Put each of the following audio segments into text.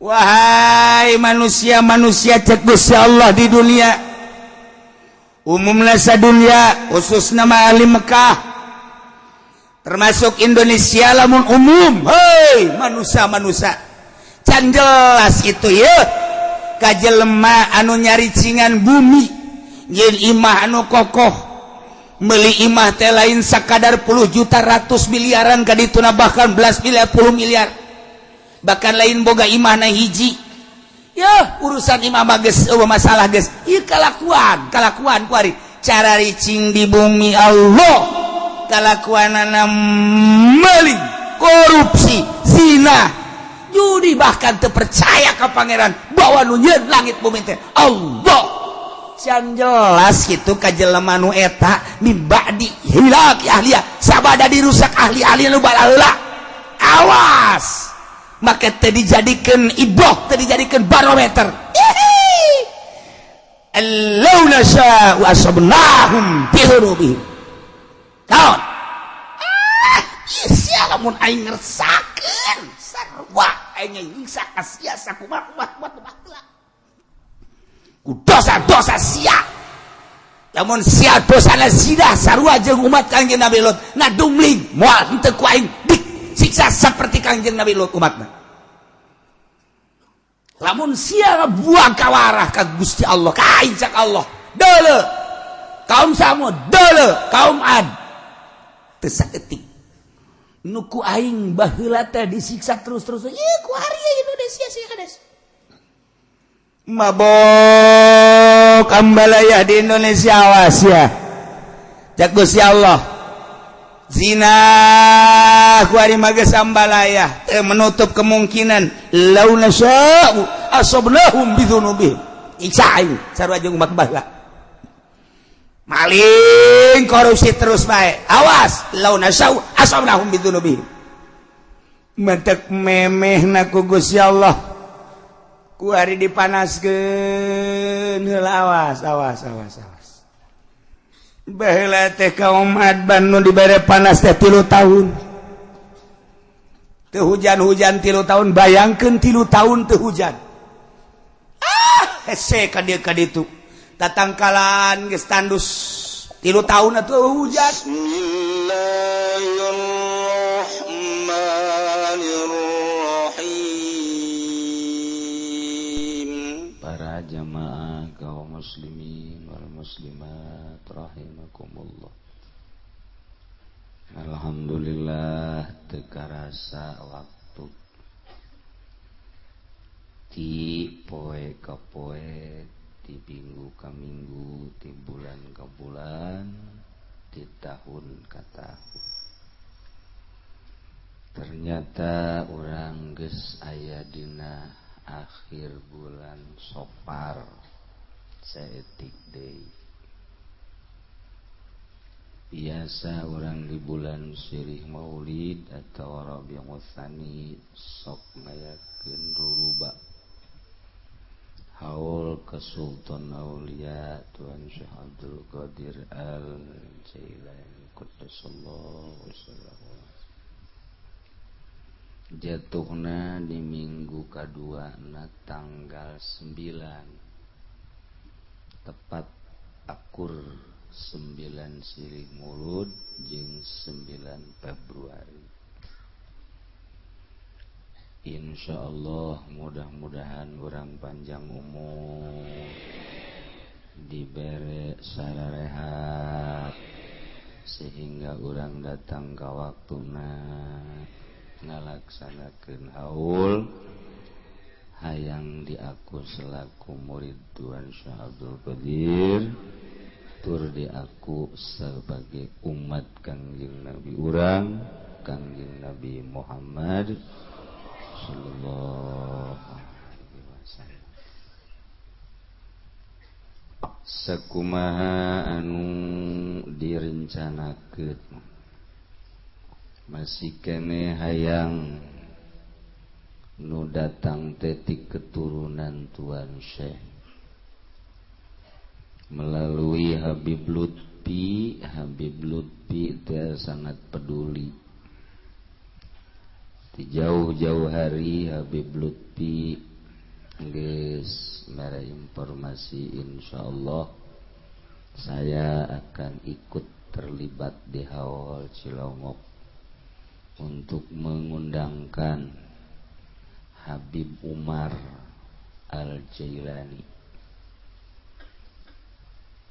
Wahai manusia-manusia, cek Gusti Allah, di dunia umumna dunia, khusus nama ahli Mekah, termasuk Indonesia lamun umum. Hei manusia-manusia, can jelas itu ya kajelema anu nyaricingan bumi yen imah anu kokoh, beli imah teh lain sakadar puluh juta, ratus, miliaran kadituna, bahkan belas miliar, puluh miliar. Bahkan lain boga imah na hiji ya, urusan imah mah geus euweuh masalah geus. Ieu kalakuan kalakuan kuari cara ricing di bumi Allah, kalakuanana maling, korupsi, zina, judi, bahkan terpercaya ke Pangeran bahwa nu nyieun langit bumi teh Allah. Can jelas gitu ka jelema nu eta min ba'di ihlaki ahliha, sabada dirusak ahli-ahli nu balaheula. Awas, maka teh dijadikan ibroh, teh dijadikan barometer. Allau nasya'u asabnahum bidhunubihim. Naon? Ah, sia, lamun aing ngersakeun sarua aing nyiksa ka sia sakumaha kumaha kumaha ku dosa-dosa sia. Lamun sia dosana zina sarua jeung umat Kangjeng Nabi Lut, nadumling moal henteu ku aing disiksa seperti Kangjeng Nabi Lut umatna. Lamun sia buang kawarah ka Gusti Allah, ka aing, cak Allah, deuleu kaum Samud, deuleu kaum Ad, teu saeutik nu ku aing baheula teh disiksa terus-terus. Ieu ku ari Indonesia sih kades mabok ambalaya di Indonesia, awas ya, cak Gusti Allah, zina ku ari mah geus ambalaya, teu menutup kemungkinan lau nasya'u asabnahum bidzunubihim, siksa aing sarua jeung umat baheula. Maling, korupsi terus bae, awas, lau nasya'u asabnahum bidzunubihim. Mentek memeh ku Gusti Allah ku hari dipanaskeun heula. Awas, awas, awas, awas. Baheula teh kaum Ad nu dibere panas teh 3 tahun teu hujan-hujan, 3 tahun. Bayangkeun 3 tahun teu hujan. Ah, hese ka dieu ka ditu, tatangkalan geus tandus, 3 tahun atuh hujan. Bismillahirrahmanirrahim. Para jamaah kaum muslimin wal muslimat rahimakumullah. Alhamdulillah, teu karasa waktu ti poe ka poe, ti minggu ka minggu, ti bulan ka bulan, ti tahun ka tahun. Ternyata urang geus aya dina akhir bulan Sofar saeutik deui. Biasa urang di bulan Sirih Maulid atau Rabiul Tsani sok ngayakeun ruruba haul ke Sultan Aulia Tuan Syekh Abdul Qadir Al Jailani qaddasallahu sirrahu. Jatuhna di minggu kedua na tanggal 9, tepat akur 9 Silih Mulud jeung 9 Februari. Insya Allah mudah-mudahan urang panjang umur, dibere sararehat, sehingga urang datang ke waktuna ngalaksanakeun haul. Hayang diaku selaku murid Tuan Syekh Abdul Qadir, tur diaku sebagai umat Kangjeng Nabi urang, Kangjeng Nabi Muhammad sallallahu alaihi wasallam. Sakumaha anu direncanakeun, masih kene hayang nu datang tetik keturunan Tuan Syekh melalui Habib Lutfi. Habib Lutfi teh sangat peduli. Di jauh-jauh hari Habib Lutfi geus mere informasi, insyaallah saya akan ikut terlibat di haul Cilongok untuk mengundangkan Habib Umar Al-Jailani.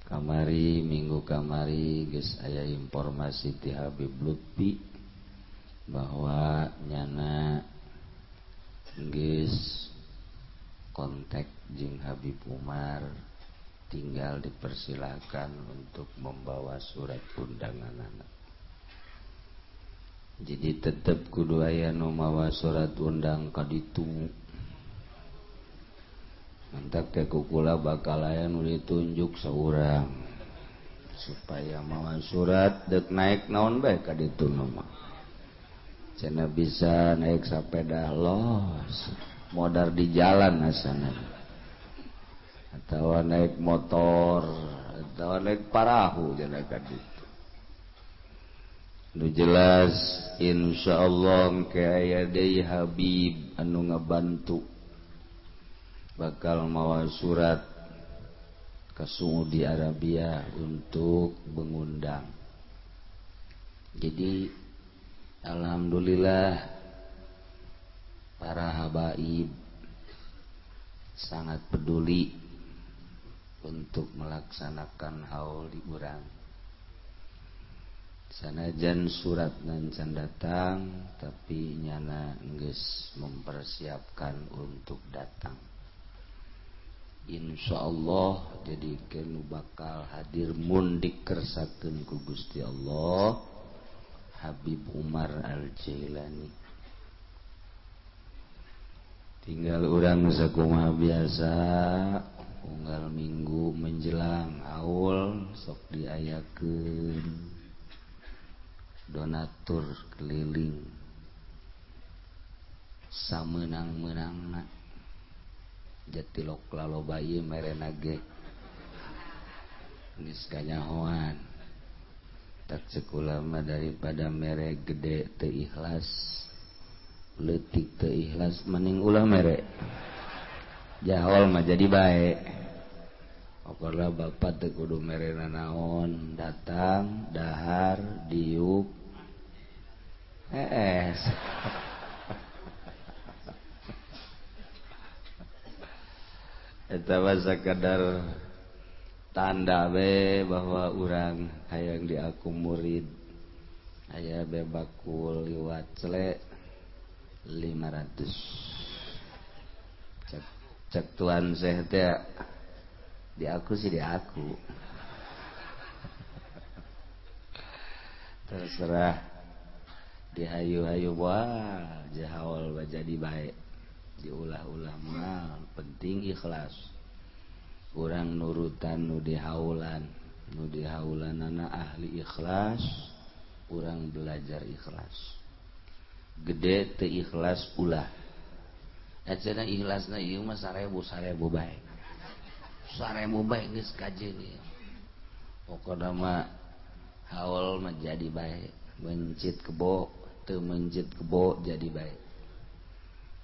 Kamari minggu kamari geus aya informasi ti Habib Lutfi bahwa nyana geus kontak jeung Habib Umar, tinggal dipersilakan untuk membawa surat undangan anak. Jadi tetep kudu aya nu mawa surat undang ka ditu. Mantak teh kukula bakal aya nu ditunjuk saurang supaya mawa surat dek naik naon bae ka ditu mah. Cenah bisa naik sepeda los, modar di jalan asana. Atau naik motor, atau naik parahu cenah ka ditu. Nu jelas insyaallah engke aya deui Habib anu ngabantu bakal mawa surat ke Saudi Arabia untuk mengundang. Jadi alhamdulillah para habaib sangat peduli untuk melaksanakan haul di urang. Sanajan surat nancan datang, tapi nyana geus mempersiapkan untuk datang. Insyaallah jadi kenu bakal hadir mun dikersakeun ku Gusti Allah Habib Umar Al-Jailani. Tinggal urang sakumaha biasa unggal minggu menjelang haul sok diayakeun donatur keliling samenang-menangna. Jatilok laloba ieu merena ge geus kanyahoan. Tak cekula mah daripada mere gede teu ikhlas, leutik teu ikhlas, mending ulah mere. Jahol mah jadi bae. Okorlah bapak teu kudu mere nanaon, datang dahar diuk hees. Eta mah sakadar tanda be bahwa urang hayang diaku murid. Aya be bakul liwat cele 500. Cek tuan seh teh diaku sih diaku. Terserah dihayu-hayu wah jahawal jadi baik. Diulah-ulah mal penting ikhlas. Urang nurutan nu dihaulan, nu dihaulanana ahli ikhlas, urang belajar ikhlas. Gede teu ikhlas ulah. Cenah ikhlasna ieu mah 1000 bae. 1000 bae geus kajeun ieu. Pokona mah haul mah jadi bae, mencit kebo teu mencit kebo jadi bae.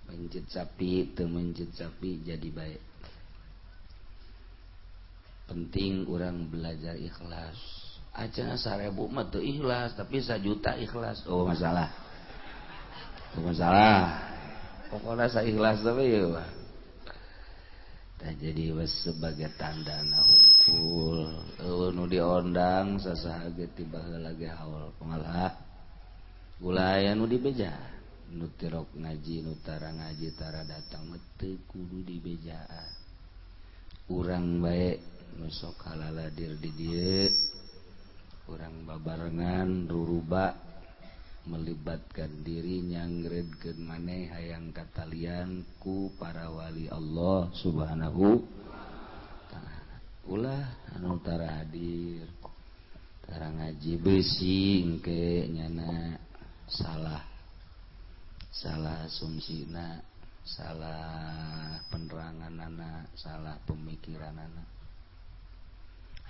Mencit sapi teu mencit sapi jadi bae. Penting urang belajar ikhlas. Aja 1000 mah teu ikhlas, tapi 1 juta ikhlas. Oh masalah. Oh masalah. Pokoknya saikhlas tapi ya mah. Tah jadi sebagai tanda na hungkul. Eueuh nu diondang sasaha ge ti baheula ge haul pengalah. Ulah aya nu dibeja. Nu tirok ngaji, nu tara ngaji, tara datang mah teu kudu dibejaan. Urang bae nu sok halaladir di dieu, urang babarengan ruruba melibatkan diri nyangredkeun maneh hayang katalian ku para wali Allah Subhanahu ta'ala. Ulah anu tara hadir, tara ngaji beusi engke nyana salah. Salah asumsina, salah peneranganana, salah pemikiranana.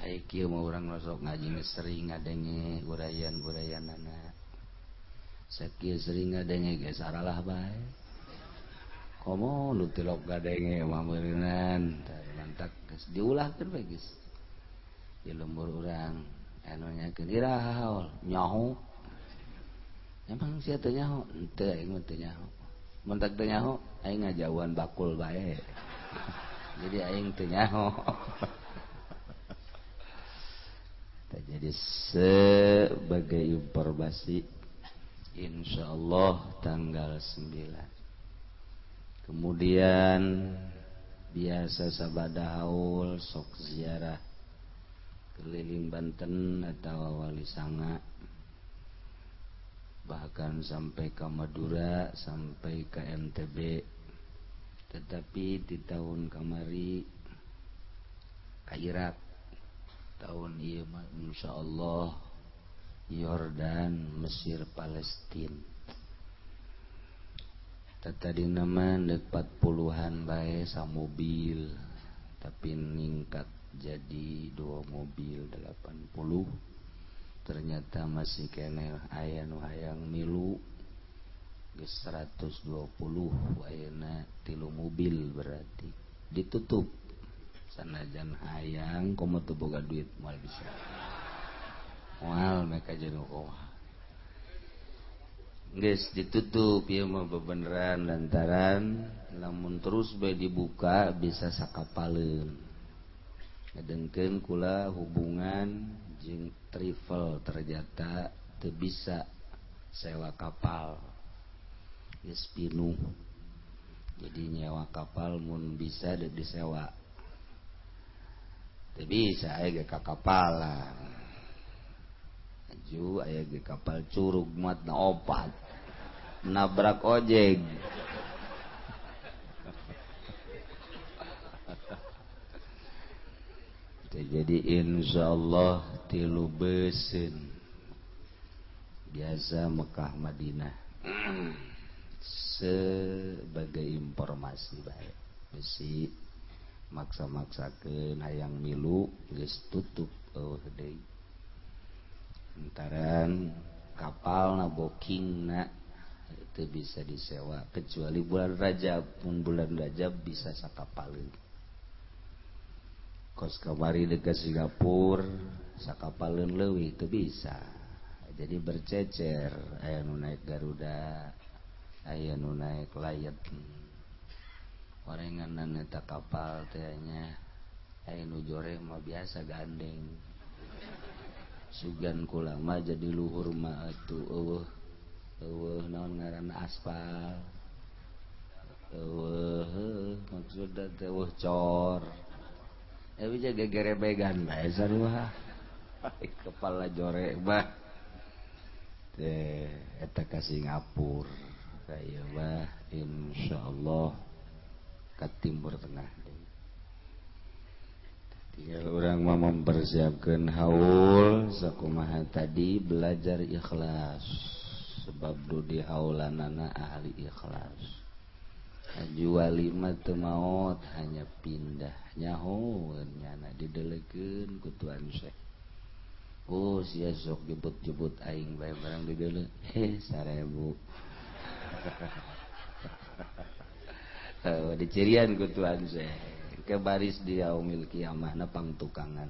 Hai kieu mah urang sok ngaji sering ngadenge uraian-uraianana. Sakieu sering ngadenge ge saralah bae. Komo nu tilok gadenge mah meureunan mantak geus diulahkeun bae geus. Di lembur urang anu nyakeun iraha haul nyaho. Emang sia teu nyaho? Henteu aing mah teu nyaho. Mantak teu nyaho aing ngajauhan bakul bae. Jadi aing teu nyaho. Jadi sebagai informasi insyaallah tanggal 9. Kemudian biasa sabada haul sok ziarah keliling Banten atau Wali Sanga, bahkan sampai ke Madura, sampai ke NTB. Tetapi di tahun kamari ke Irak, tahun ieu mah insyaallah Yordan, Mesir, Palestina. Tadi nama dek 40-an bae samobil, tapi ningkat jadi 2 mobil 80. Ternyata masih keneh aya nu hayang milu geus 120 ayeuna 3 mobil berarti ditutup. Sanajan hayang komo teu boga duit moal bisa. Moal mereka jadi komo. Geus ditutup ieu mah bebeneran lantaran lamun terus bae dibuka bisa sakapaleun. Ngedengkeun kula hubungan jeung travel ternyata teu bisa sewa kapal. Geus pinuh. Jadi nyewa kapal mun bisa deuk disewa. Teu bisa aya ge ka kapalan. Aju aya ge kapal curug muatna opat. Nabrak ojek. Jadi insyaallah 3 beuseun biasa Mekah Madinah. Sebagai informasi bae besi maksa-maksakeun hayang milu geus tutup eueuh deui. Lantaran kapal na booking na itu bisa disewa kecuali bulan Rajab, pun bulan Rajab bisa sakapaleun. Kos kamari dekat Singapura sakapaleun leuwih teu bisa. Jadi bercecer, aya nu naik Garuda, aya nu naik Lion. Orenganan eta kapal teh nya aya nu joreng mah biasa gandeng. Sugan kula mah jadi luhur mah atuh eueuh eueuh naon ngaranna aspal. Eueuh maksudna teh eueuh cor. Tapi jaga gerebegan bae sarua. Kepala jorek mah teh eta ka Singapura. Ieu mah insyaallah ka Timur Tengah. Tinggal urang mah mempersiapkeun haul sakumaha tadi belajar ikhlas. Sebab du di haulanana ahli ikhlas. Jual mah teu maot hanya pindah nyaho nyana didelekeun ku Tuan Syekh. Oh sia sok jebut-jebut aing bae barang dideuleu. Heh 1000. Dicirian ku Tuan Syekh. Ke baris di yaumil kiamah na pangtukangan.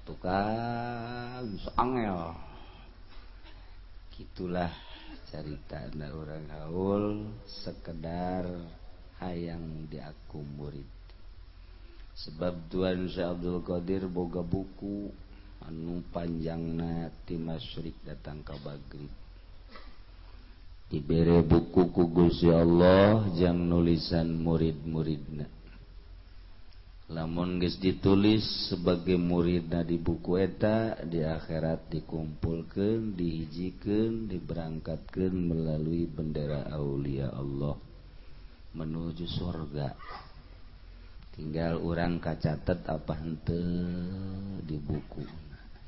Tukang angel. Gitulah carita orang haul sekedar hayang diaku murid. Sebab Tuan Syekh Abdul Qadir boga buku anu panjangna ti masyrik datang ka Maghrib. Dibere buku ku Gusti Allah jang nulisan murid-muridna. Lamun geus ditulis sebagai muridna di buku eta di akhirat dikumpulkeun, dihijikeun, diberangkatkeun melalui bendera aulia Allah menuju surga. Tinggal urang kacatet apa henteu di buku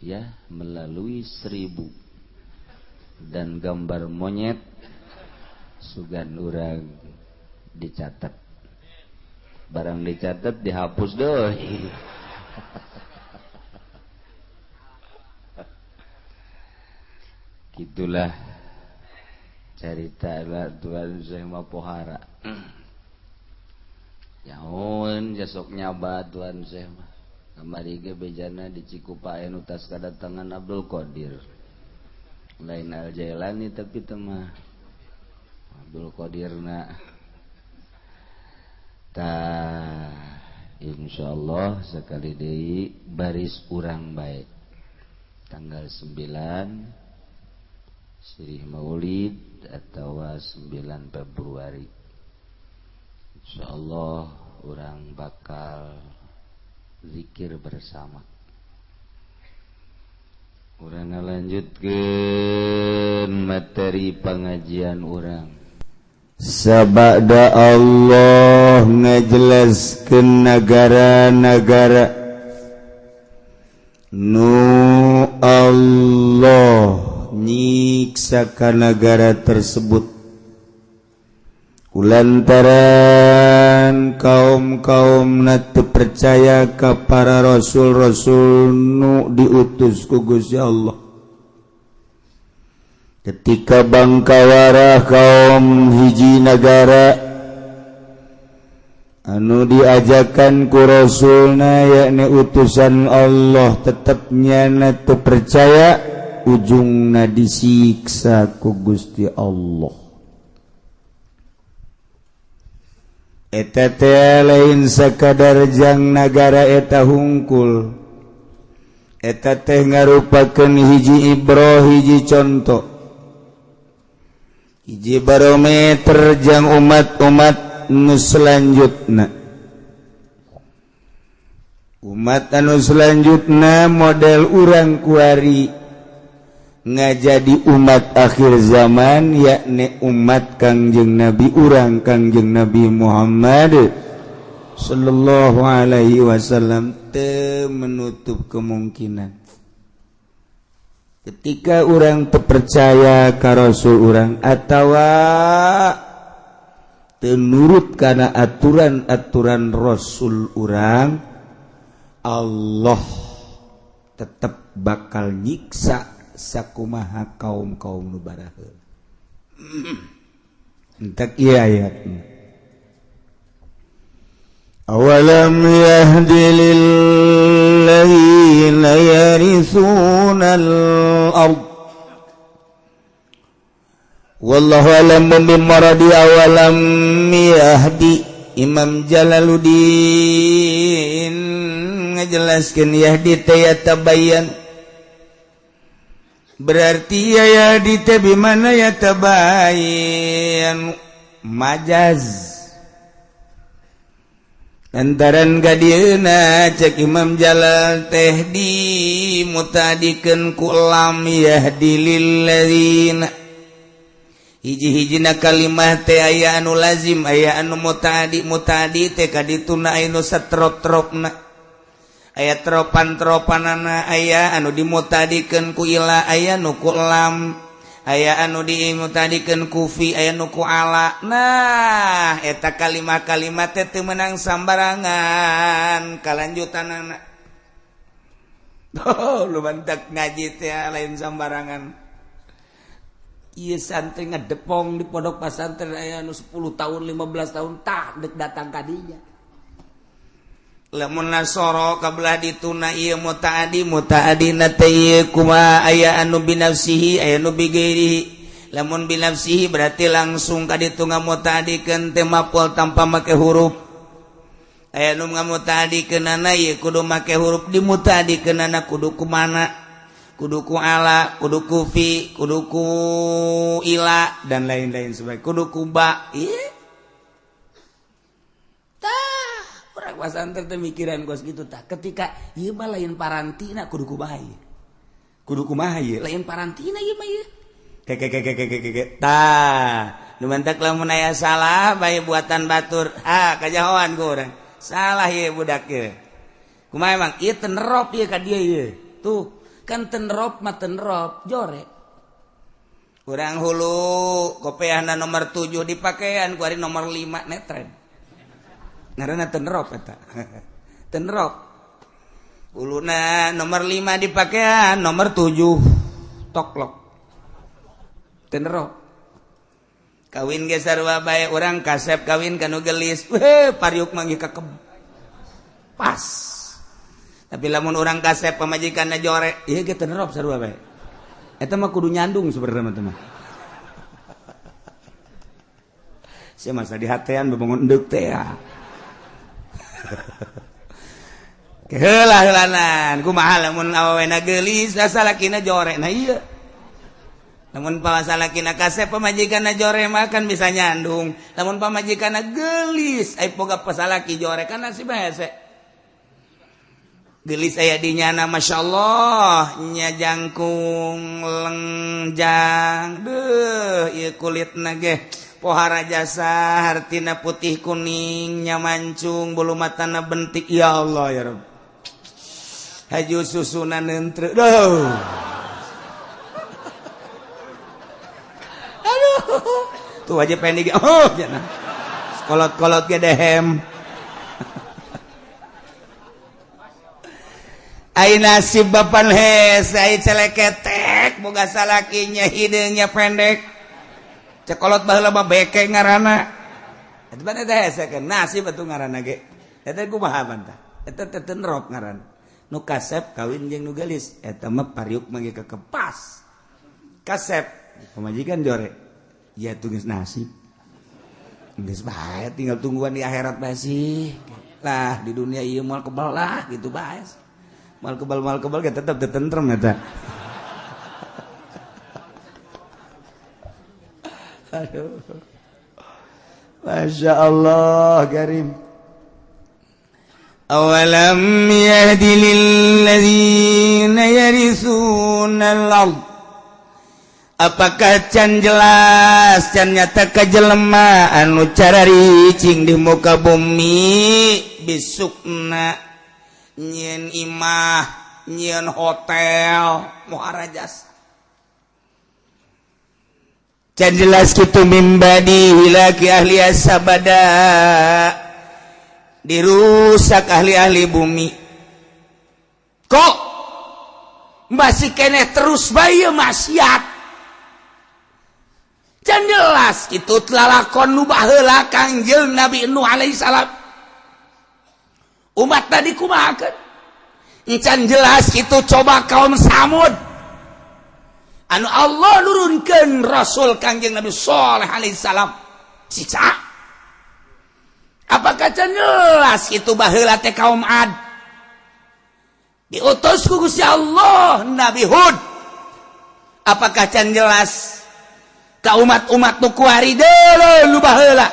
ya, melalui 1000 dan gambar monyet sugan urang dicatat. Barang dicatat dihapus deui. Gitulah Carita lah Tuan Syekh mah pohara. Nyahoeun jasok nyaba Tuan Syekh mah. Kamari ge bejana di Cikupa aya nu tas kadatangan Abdul Qadir. Lain Al Jailani tapi teh mah Abdul Qadirna. Tah insyaallah sekali deui baris urang bae. Tanggal 9 Sirih Maulid atau 9 Februari. Insyaallah orang bakal zikir bersama. Urang ngalanjutkeun materi pengajian urang. Sabada Allah ngajelaskeun negara-negara nu Allah nyiksa ka negara tersebut kulantaran kaum-kaum na teu percaya ka para rasul-rasul nu diutus ku Gusti Allah. Ketika bangkawara kaum hiji negara anu diajakan ku rasulna yakni utusan Allah tetep nyana teu percaya, ujungna disiksa ku Gusti Allah. Eta teh lain sakadar jang nagara eta hungkul, eta teh ngarupakeun hiji ibroh, hiji contoh, hiji barometer jang umat-umat nu selanjutna. Umat anu selanjutna model urang kuari ngajadi umat akhir zaman, yakni umat Kangjeng Nabi urang Kangjeng Nabi Muhammad sallallahu alaihi wasallam. Teu menutup kemungkinan ketika urang teu percaya ka rasul urang atawa teu nurut kana aturan-aturan rasul urang, Allah tetep bakal nyiksa sakumaha kaum-kaum nu baraheula. Entek ieu ayatna. Awalam yahdi lil ladzina yarithuna al-ard wallahu alam bimaradi. Awalam yahdi, Imam Jalaluddin ngajelaskeun yahdi teh yatabayyan, berarti ya yahdi teh bimana yatabayyan majaz. Lantaran gadieuna cek Imam Jalal teh di mutadikeun ku lam yahdi lil ladzina. Hiji-hijina kalimah teh aya anu lazim, aya anu mutadi. Mutadi teh kadituna aya nu satrop-tropna, aya tropan-tropanana, aya anu dimutadikeun ku ila, aya nu ku lam, aya anu dimutadikeun ku fi, aya nu ku ala. Nah eta kalimah-kalimah teh teu meunang sambarangan kalanjutanana. Oh, lu bantak ngaji teh lain sambarangan. Ieu santri ngedepong di pondok pesantren aya anu 10 tahun 15 tahun tah dek datang ka dinya. Lamun nasoro kabelah dituna ieu mutaadi, mutaadina teh ieu kumaha aya anu binafsihi aya anu bigairihi. Lamun binafsihi berarti langsung ka ditu ngamutaadikeun teh maf'ul tanpa make huruf. Aya nu ngamutaadikeunana ieu kudu make huruf, dimutaadikeunana kudu kumana, kudu ku ala, kudu ku fi, kudu ku ila dan lain-lain sebagainya, kudu ku ba. Ieu tah urang pasantren teh mikiran kos kitu tah. Ketika ieu mah lain parantina kudu kumaha ieu, kudu kumaha ieu, lain parantina ieu mah ieu. Keke tah nu mantak lamun aya salah bae buatan batur, ha kajahoan ku urang. Salah ieu budak ieu. Kumaha emang ieu tenerop ieu ka dieu ieu. Tuh kan tenerop mah tenerop jore. Urang hulu kopeahna nomor 7 dipakean ku ari nomor 5 netren. Ngaranna tenerop eta. Tenerop. Huluna nomor 5 dipakean nomor 7 toklok. Tenerop. Kawin ge sarua bae, urang kasep kawin ka nu gelis, weh, pariuk manggih kakeb pas. Tapi lamun urang kasep pamajikanna jore, ieu ge teu nerop, sarua bae. Eta mah kudu nyandung sebenarnya mah teh mah. Sia masa di hatean bebangun endek teh ya. Heula heulanan kumaha lamun awewena geulis, salakina jore. Nah ieu lamun salakina kasep pamajikanna jore mah kan bisa nyandung. Lamun pamajikanna geulis ai boga pasalaki jore kan nasib hese. Geulis aya di nyana, masyaallah nya, jangkung lengjang deuh ieu kulitna ge pohara jasa, hartina putih kuning nya, mancung bulu matana bentik. Ya Allah, ya Rabb, haju susuna nentre duh. Aduh, tuh aja pendek, oh jana kolot-kolot ge dehem. Ai nasib bapan hese, ai celeketek boga salakinya hideungnya pendek, cekolot baheula mah beke ngaranna. Eta mah teh hese kan nasib atuh ngaranna ge. Eta kumaha bantah eta teh teu nerop ngaranna. Nu kasep kawin jeung nu geulis eta mah pariuk mah ge kekepas. Kasep pamajikan jore ya tuh geus nasib, geus bae tinggal tungguan di akhirat bae sih lah. Di dunia ieu moal kebal lah gitu bae. Mal kebal ge tetep teu tentrem eta. Aduh. Masya Allah karim. Awalam yahdi lilladzina yarithuna al-ard. Apakah can jelas can nyata ka jelema anu cararicing di muka bumi, besukna nyieun imah, nyieun hotel muara jasa. Can jelas kitu mimbadi hilaki ahli sabada, dirusak ahli-ahli bumi. Kok masih keneh terus bae maksiat? Can jelas kitu lalakon nu baheula Kangjeng Nabi Nuh alaihi salam. Umat tadi kumahakeun? Can jelas itu coba kaum Samud anu Allah nurunkeun Rasul Kangjeng Nabi Shaleh alaihi salam siksa. Apakah can jelas itu baheula teh kaum Ad diutus ku Gusti Allah Nabi Hud? Apakah can jelas ka umat-umat nu kuari deuleu nu baheula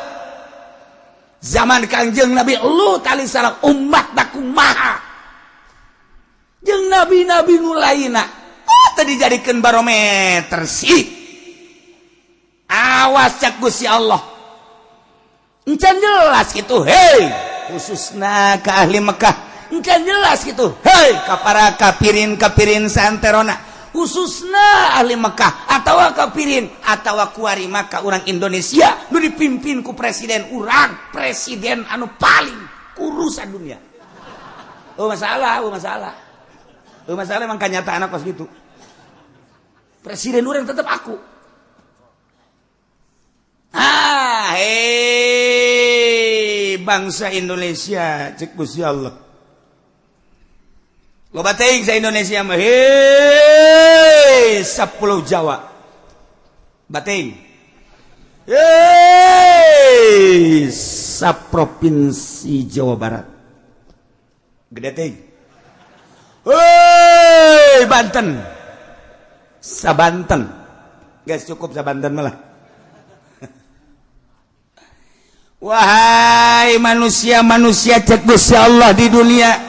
zaman Kangjeng Nabi Lut alaihi salam umat kumaha jeung nabi-nabi nu lainna? Oh, tadi dijadikeun barometer sih. Awas cak Gusti Allah. Encan jelas gitu, hei, khususna ke ahli Mekah. Encan jelas gitu, hei, ka para kafirin-kafirin santerona, khususna ahli Mekah atau kafirin atau kuari maka orang Indonesia nu dipimpin ku presiden urang, presiden anu paling kurusan dunia. Oh masalah, oh masalah, oh masalah, emang kenyataan pas gitu. Presiden urang tetap aku. Ah, hei, bangsa Indonesia, cek Gusti Allah. Loba teuing sa Indonesia mah, hei, sapulau Jawa. Bating. Hei, saprovinsi Jawa Barat. Gede teuing. Hei, Banten. Sabanten. Guys, cukup sabanten malah. Wahai manusia-manusia cek Gusti Allah di dunia,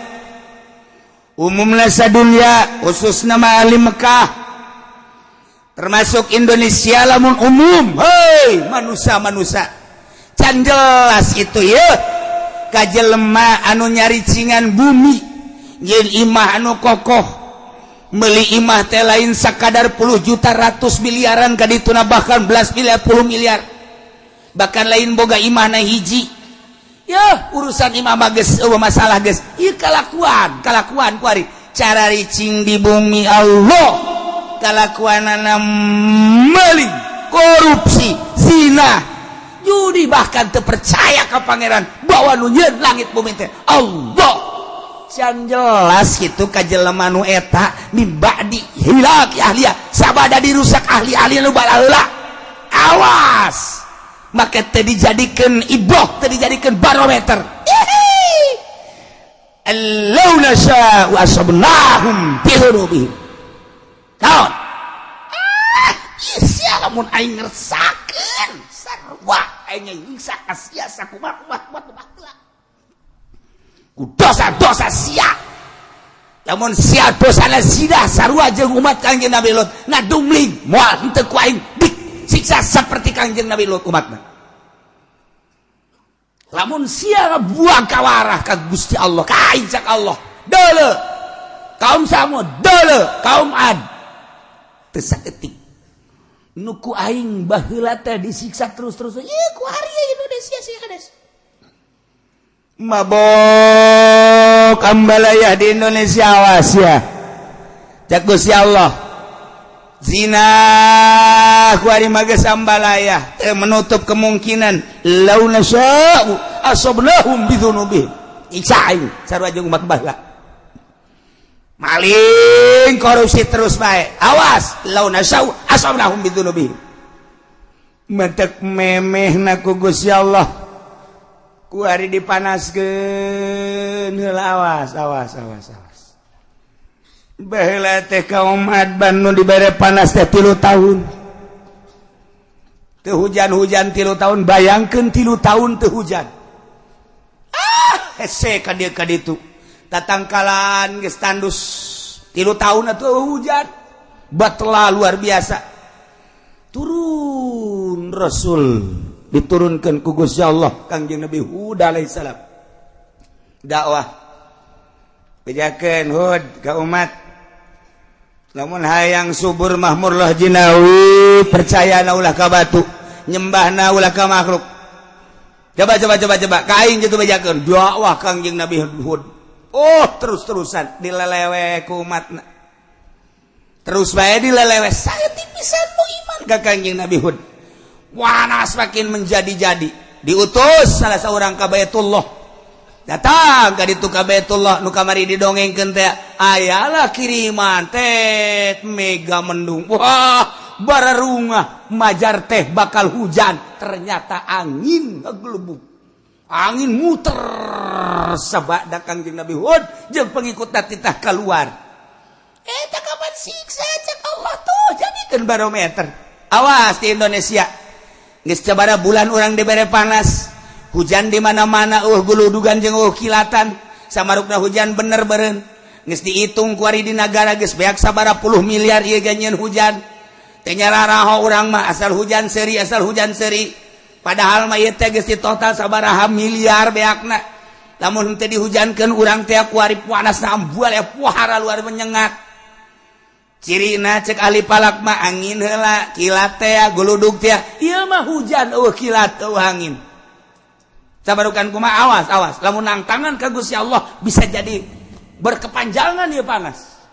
umumnya sadunia, khususna mah ahli Mekah, termasuk Indonesia lamun umum, hei manusia-manusia, can jelas itu ya ka jelema anu nyaricingan bumi, nyieun imah anu kokoh, meuli imah teh lain sakadar puluh juta, ratus miliaran kadituna, bahkan belas miliar, puluh miliar. Bahkan lain boga imah na hiji ya, urusan imah mah geus eueuh masalah geus. Ieu kalakuan kalakuan kuari cara ricing di bumi Allah, kalakuanana meuli Korupsi, zina, judi, bahkan terpercaya ke Pangeran bahwa nu nyieun langit bumi teh Allah. Can jelas gitu ka jelema nu eta, min ba'di ihlaki ahliha, sabada dirusak ahli-ahli nu balaheula. Awas, maka teh dijadikeun ibroh, teh dijadikeun barometer. Allau nasya'u asabnahum bi dzunubihim. Naon? Ah, sia, lamun aing ngersakeun sarua aing nyiksa ka sia sakumaha kumaha kumaha ku dosa-dosa sia. Lamun sia dosana zina sarua jeung umat Kangjeng Nabi Lut, ngadumling, moal henteu ku aing disiksa seperti Kangjeng Nabi Lut umatna. Lamun sia buang kawarah ka Gusti Allah, ka aing, cak Allah, deuleu kaum Samud, deuleu kaum Ad, teu saeutik nu ku aing baheula teh disiksa terus-terus. Ieu ku hari Indonesia sih kades mabok ambalaya di Indonesia. Awas ya, cak Gusti Allah, zina ku ari mah geus ambalaya, teu menutup kemungkinan lau nasya'u asabnahum bidzunubihim, siksa aing sarua jeung umat baheula. Maling, korupsi terus bae, awas, lau nasya'u asabnahum bidzunubihim. Mentek memeh ku Gusti Allah ku hari dipanaskeun heula. Awas, awas, awas, awas. Baheula teh kaum Ad nu dibere panas teh 3 tahun teu hujan-hujan. 3 tahun, bayangkeun, 3 tahun teu hujan. Ah, hese ka dieu ka ditu, tatangkalan geus tandus. 3 tahun atuh hujan batla luar biasa. Turun Rasul, diturunkan ku Gusti Allah Kangjeng Nabi Hud alaihissalam, dakwah, bejakeun Hud ka umat, lamun hayang subur mahmurlah jinawi, percaya na ulah ka batu, nyembahna ulah ka makhluk. Coba, coba, coba, coba ka aing gitu. Bejakeun dakwah Kangjeng Nabi Hud, oh, terus-terusan dilelewe ku umatna, terus bae dilelewe. Saya tipisan nu iman ka Kangjeng Nabi Hud. Panas makin menjadi-jadi, diutus salah seorang ka Baitullah. Datang ka ditu ka Baitullah nu kamari didongengkeun teh, ayalah kiriman teh mega mendung. Wah, bararungah majar teh bakal hujan, ternyata angin ngegelubuk, angin muter sabada Kangjeng Nabi Hud jeung pengikut titah keluar. Eta kapan siksa cek Allah tuh, jadikeun barometer. Awas di Indonesia, geus sabaraha bulan urang dibere panas, hujan di mana-mana, guludugan jeung kilatan. Samarukna hujan bener beren geus dihitung kuari di nagara geus beak sabaraha puluh miliar ieu ganyeun hujan teh. Nyararaho urang mah, asal hujan seri, asal hujan seri. Padahal mah ieu teh geus di total sabaraha miliar beakna. Lamun teu dihujankeun urang teh kuari panas ambual ya, puhara luar menyengat. Cirina cek ahli falak mah angin heula, kilat teh, guludug teh. Ieu mah hujan euweuh kilat, euweuh angin. Sabarukan kumaha? Awas, awas, lamun nangtangan ka Gusti Allah bisa jadi berkepanjangan ieu panas,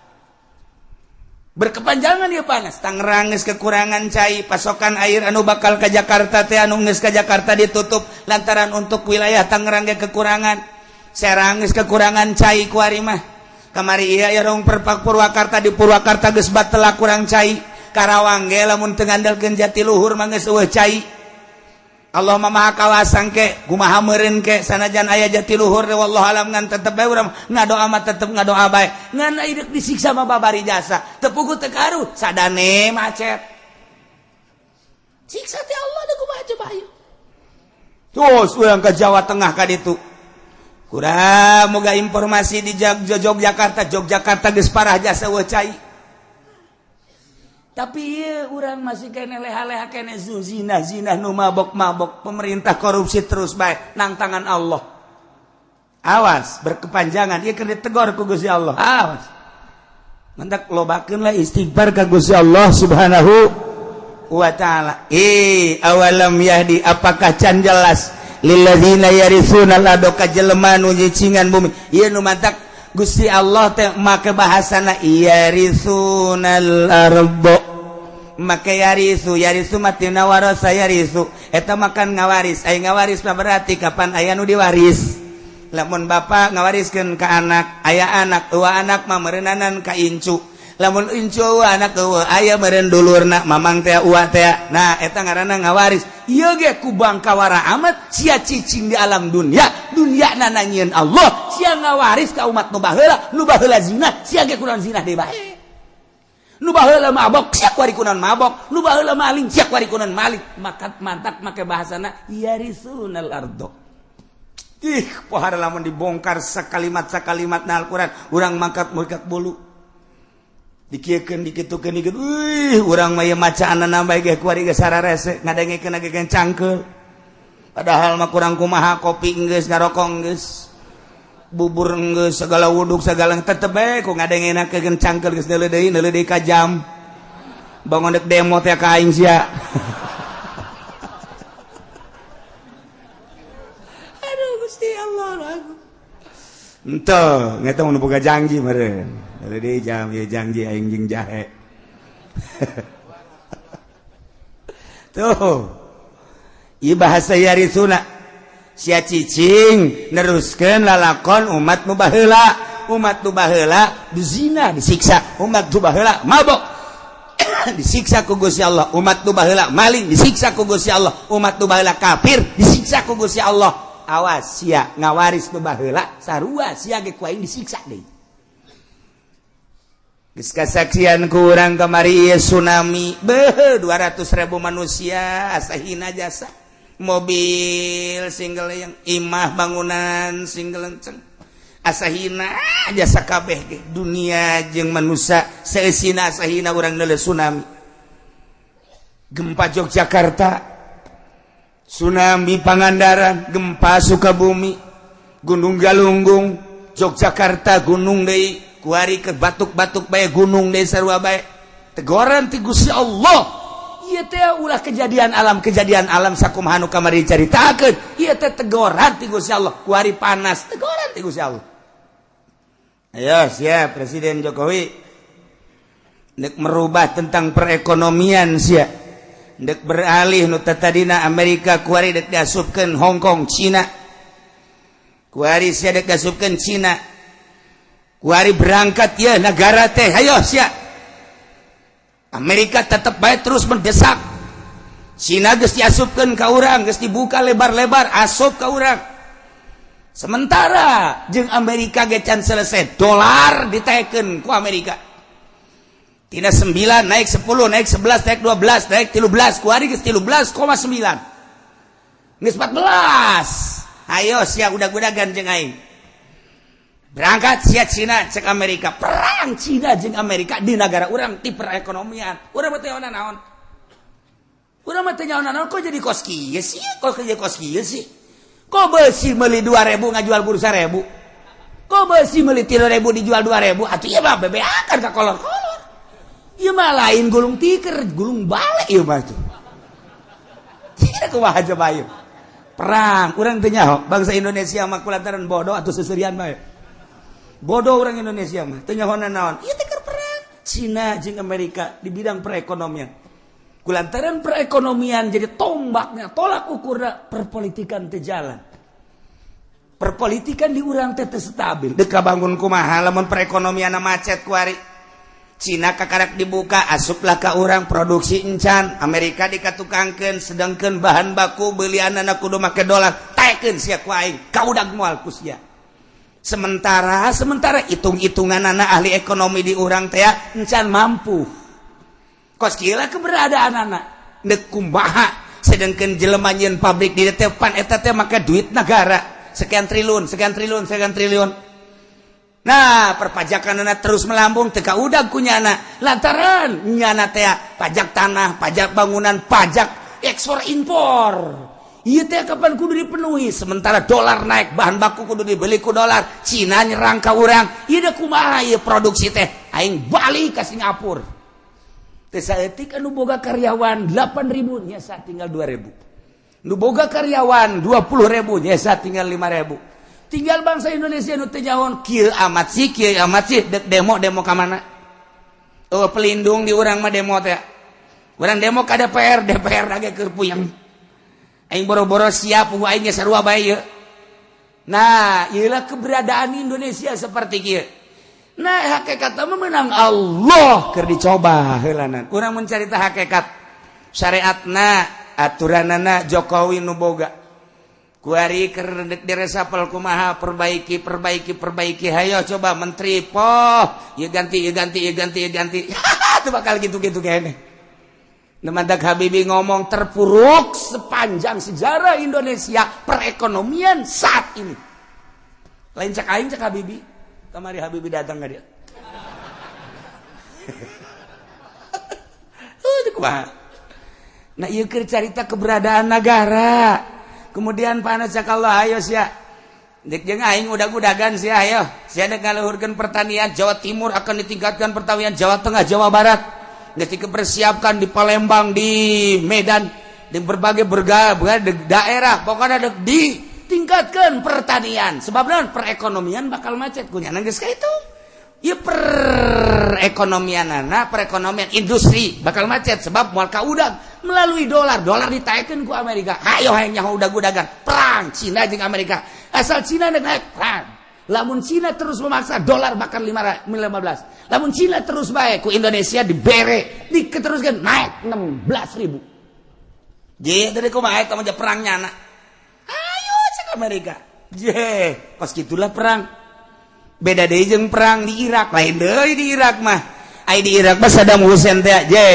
berkepanjangan ieu panas. Tangerang geus kekurangan cai, pasokan air anu bakal ke Jakarta teh, anu geus ka Jakarta ditutup lantaran untuk wilayah Tangerang ge kekurangan. Serang geus kekurangan cai kuari mah. Kamari iya ya rong perpak Purwakarta, di Purwakarta geus batela kurang cai. Karawang ge lamun teu ngandalkeun Jatiluhur mah geus euweuh cai. Allah Maha kawasang ke kumaha meureun ke, sanajan aya Jatiluhur, wallahu alam, ngan tetep bae urang ngadoa mah, tetep ngadoa bae. Ngan ieu disiksa mah babari jasa teu puguh teu karuh, sadane macet, siksa teh Allah da kumaha coba ayo. Terus urang ke Jawa Tengah ka ditu, kurang moga informasi di Yogyakarta. Yogyakarta geus parah jasa euweuh cai, tapi ieu urang masih kene leha-leha kene, zina zina, nu mabok-mabok, pemerintah korupsi terus bae, nang tangan Allah. Awas berkepanjangan ieu keur ditegor ku Gusti Allah. Awas, mantak lobakeun lah istighfar ka Gusti Allah Subhanahu wa Ta'ala. Eh, awalam yahdi, apakah can jelas lilladzina yaritsuna al ka jelema nu nyicingan bumi? Ieu nu mantak Gusti Allah teh make bahasana yarisunal ardo. Make yarisu yarisu matina warasa yarisu eta makan ngawaris. Aya ngawaris mah berarti kapan aya nu diwaris. Lamun bapak ngawariskeun ka anak, aya anak, eueuh anak mah meureunnanan ka incu. Lamun incu eueuh anak eueuh aya meureun dulurna mamang teh uwa teh. Nah eta ngaranna ngawaris. Ieu ge ku bangkawara amat sia cicing di alam dunia, dunia na nyieun Allah, sia ngawaris ka umat nu baheula, nu baheula zina, sia ge kunaon zina deui bae. Nu baheula mabok, sia kuari kunaon mabok, nu baheula maling, sia kuari kunaon maling. Maka mantak make bahasana yarisunal ardo. Ih, pohara lamun dibongkar sakalimat-sakalimat na Al-Qur'an, urang mangkat murkat bolu. Dikieukeun dikitukeun dikit. Wih, urang mah ieu macaanna bae ge kuari ge sararese, ngadengekeun ge cangkeul. Padahal mah kurang kumaha kopi geus, ngarokok geus. Bubur geus, segala wuduk segala tetep bae ku ngadengenakeun cangkeul geus neuleuh deui ka jam. Bangun dek demo teh ka aing sia. Aduh Gusti Allah aku. Henteu, ngeta mun boga janji meureun. Neuleuh deui jam ieu janji aing jeung jahe. Tuh. Ieu bahasa yarisuna. Sia cicing neruskeun lalakon umat nu baheula, umat nu baheula dizina disiksa, umat nu baheula mabok disiksa ku Gusti Allah, umat nu baheula maling disiksa ku Gusti Allah, umat nu baheula kafir disiksa ku Gusti Allah. Awas sia ngawaris nu baheula sarua sia ge ku aing disiksa deui. Geus kasaksian ku urang kamari ieu tsunami, beuh 200.000 manusia asa hina jasa. Mobil single yang imah bangunan single enceng asahina jasa kabeh ge dunia jeung manusia seusina asahina urang neuleuh tsunami. Gempa Yogyakarta, tsunami Pangandaran, gempa Sukabumi, Gunung Galunggung, Yogyakarta gunung deui kuari ke batuk-batuk bae gunung deui sarua bae. Tegoran ti Gusti Allah. Ieu teh ulah kejadian alam sakumaha nu kamari caritakeun. Ieu teh tegoran ti Gusti Allah. Kuari panas, tegoran ti Gusti Allah. Ayo siap Presiden Jokowi nek merubah tentang perekonomian sia. Dek beralih nu tadina Amerika kuari dek diasupkeun Hong Kong, Cina. Kuari sia dek diasupkeun Cina. Kuari berangkat ya negara teh, ayo sia. Amerika tetap baik terus mendesak. Cina geus diasupkeun ka urang, geus dibuka lebar-lebar asup ka urang. Sementara jeung Amerika ge can selesai, dolar ditaekeun ku Amerika. Tina 9 naik 10, naik 11, naik 12, naik 13, kuari geus 13,9. Geus 14. Ayo sia udag-udagan jeung aing. Berangkat sia Cina cek Amerika, perang Cina jeung Amerika di negara urang ti perekonomian. Urang mah teu nyaho naon. Urang mah teu nyaho naon kok jadi kos kieu sih? Kok jadi kos kieu sih? Kok beusi meuli 2000 ngajual kudu 1000? Kok beusi meuli 3000 dijual 2000? Atuh ieu mah bebeakan ka kolor-kolor. Ieu mah lain gulung tiker, gulung balik ieu mah tuh. Cina kumaha coba ieu? Perang, urang teu nyaho bangsa Indonesia mah kulantaran bodoh atuh seserian bae. Bodoh orang Indonesia mah teu nyaho naon. Ieu teh keur perang Cina jeung Amerika di bidang perekonomian. Kulantaran perekonomian jadi tombaknya, tolak ukurna perpolitikan teu jalan. Perpolitikan di urang teh teu stabil. Deuk kabangun kumaha lamun perekonomianna macet kuari. Cina kakarak dibuka asuplah ka urang produksi encan, Amerika dikatukangkeun sedangkeun bahan baku beulianana kudu make dolar, taekeun sia ku aing, kaudag moal ku sia. Sementara hitung-hitungan anak ahli ekonomi di urang teh encan mampu. Kos kieu lah keberadaan anak deuk kumaha sedangkeun jelema nyieun pabrik di teh pan eta teh make duit negara sekian triliun, sekian triliun, sekian triliun. Nah, perpajakan anak terus melambung teu kaudag ku nyana. Lantaran nyana teh pajak tanah, pajak bangunan, pajak ekspor impor. Ieu teh kapan kudu dipenuhi? Sementara dolar naik, bahan baku kudu dibeli ku dolar. Cina nyerang ka urang. Ieu kumaha ieu produksi teh? Aing balik ka Singapura. Teu saeutik anu boga karyawan 8.000 nyesa tinggal 2.000. Nu boga karyawan 20.000 nyesa tinggal 5.000. Tinggal bangsa Indonesia nu teu nyaho kieu amat sih, kieu amat sih dek demo-demo ka mana? Oh, pelindung di urang mah demo teh. Urang demo ka DPR, DPR lagi keur puyeng. Aing boro-boro siap, aing ge sarua bae ieu. Nah, ieulah keberadaan Indonesia seperti kieu. Nah, hakikat mah menang Allah keur dicoba heulanan. Urang mencarita hakikat syariatna, aturanana Jokowi nu boga. Kuari keur diresapel kumaha, perbaiki, perbaiki, perbaiki, hayo coba menteri poh, ieu ganti, ieu ganti, ieu ganti, ieu ganti. Itu bakal gitu-gitu kayaknya. Mantak Habibie ngomong terpuruk sepanjang sejarah Indonesia perekonomian saat ini. Lain cek aing, cek Habibie. Kamari Habibie datang nggak dia? Kumaha? Nah, ieu keur carita keberadaan negara. Kemudian panas cek Allah, ayo sia. Dek jeung aing udag-udagan sia, ayo. Sia dek ngaluhurkeun pertanian Jawa Timur, akan ditingkatkan pertanian Jawa Tengah, Jawa Barat. Geus dipersiapkan di Palembang, di Medan, di berbagai berbagai daerah, pokoknya dek ditingkatkan pertanian. Sebab naon, perekonomian bakal macet kunya geus ka itu. Ya, perekonomian anak, perekonomian industri bakal macet sebab moal kaudag melalui dolar. Dolar ditaekkeun ku Amerika. Hayo hayang nyaho udag-udagan perang Cina jeung Amerika. Asal Cina naik perang. Lamun Cina terus memaksa, dolar bakal 15. Lamun Cina terus baik ku Indonesia dibere, diteruskan naik 16 ribu. Je dari kumaha eta mah perangnya anak. Ayo cek Amerika. Je, pas gitulah perang. Beda deui jeung perang di Irak, lain deui di Irak mah. Ai di Irak mah Saddam Hussein teh, je,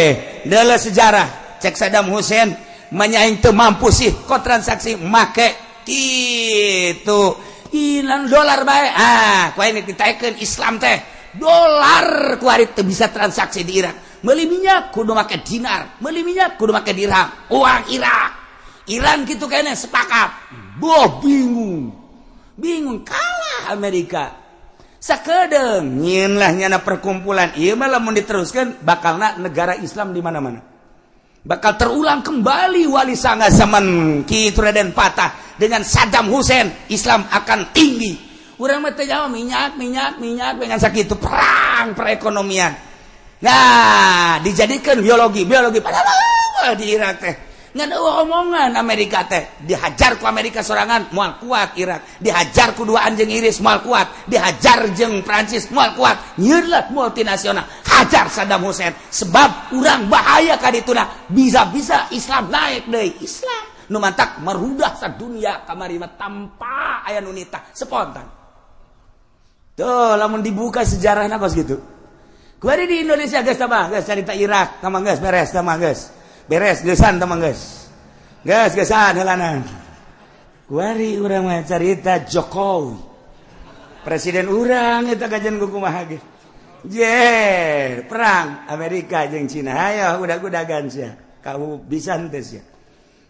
deuleu sejarah. Cek Saddam Hussein, manya aing teu mampu sih kok transaksi make kitu. Hilang dolar bae. Ah, ku aing ditaekeun Islam teh. Dolar ku ari teu bisa transaksi di Irak. Meuli minyak kudu make dinar, meuli minyak kudu make dirham. Uang Irak. Iran gitu kayaknya sepakat. Boh, bingung. Bingung kalah Amerika. Sakedeung nyieun lah nyana perkumpulan. Ieu mah lamun diteruskan bakalna negara Islam di mana-mana. Bakal terulang kembali Wali Sanga zaman Ki Raden Patah dengan Saddam Hussein. Islam akan tinggi. Urang mah teu jawab minyak, minyak, minyak dengan sakitu perang perekonomian. Nah, dijadikan biologi, biologi padahal di Irak teh ngan omongan Amerika teh dihajar ku Amerika sorangan moal kuat Irak, dihajar ku dua anjing Inggris moal kuat, dihajar jeung Prancis moal kuat. Nyieun multinasional hajar Saddam Hussein sebab urang bahaya ka dituna, bisa-bisa Islam naik deui. Islam nu mantak merudah sadunia kamari mah tanpa aya nu nitah, spontan tuh. Lamun dibuka sejarahna kos gitu. Kuari di Indonesia geus tambah geus carita Irak tambah geus beres, tambah geus beres, geusan tambah geus geus geusan heulanan. Kuari urang mah carita Jokowi presiden urang eta kajian kumaha ge. Je, perang Amerika jeung Cina, ayo udag-udagan sia, kamu bisa henteu sia.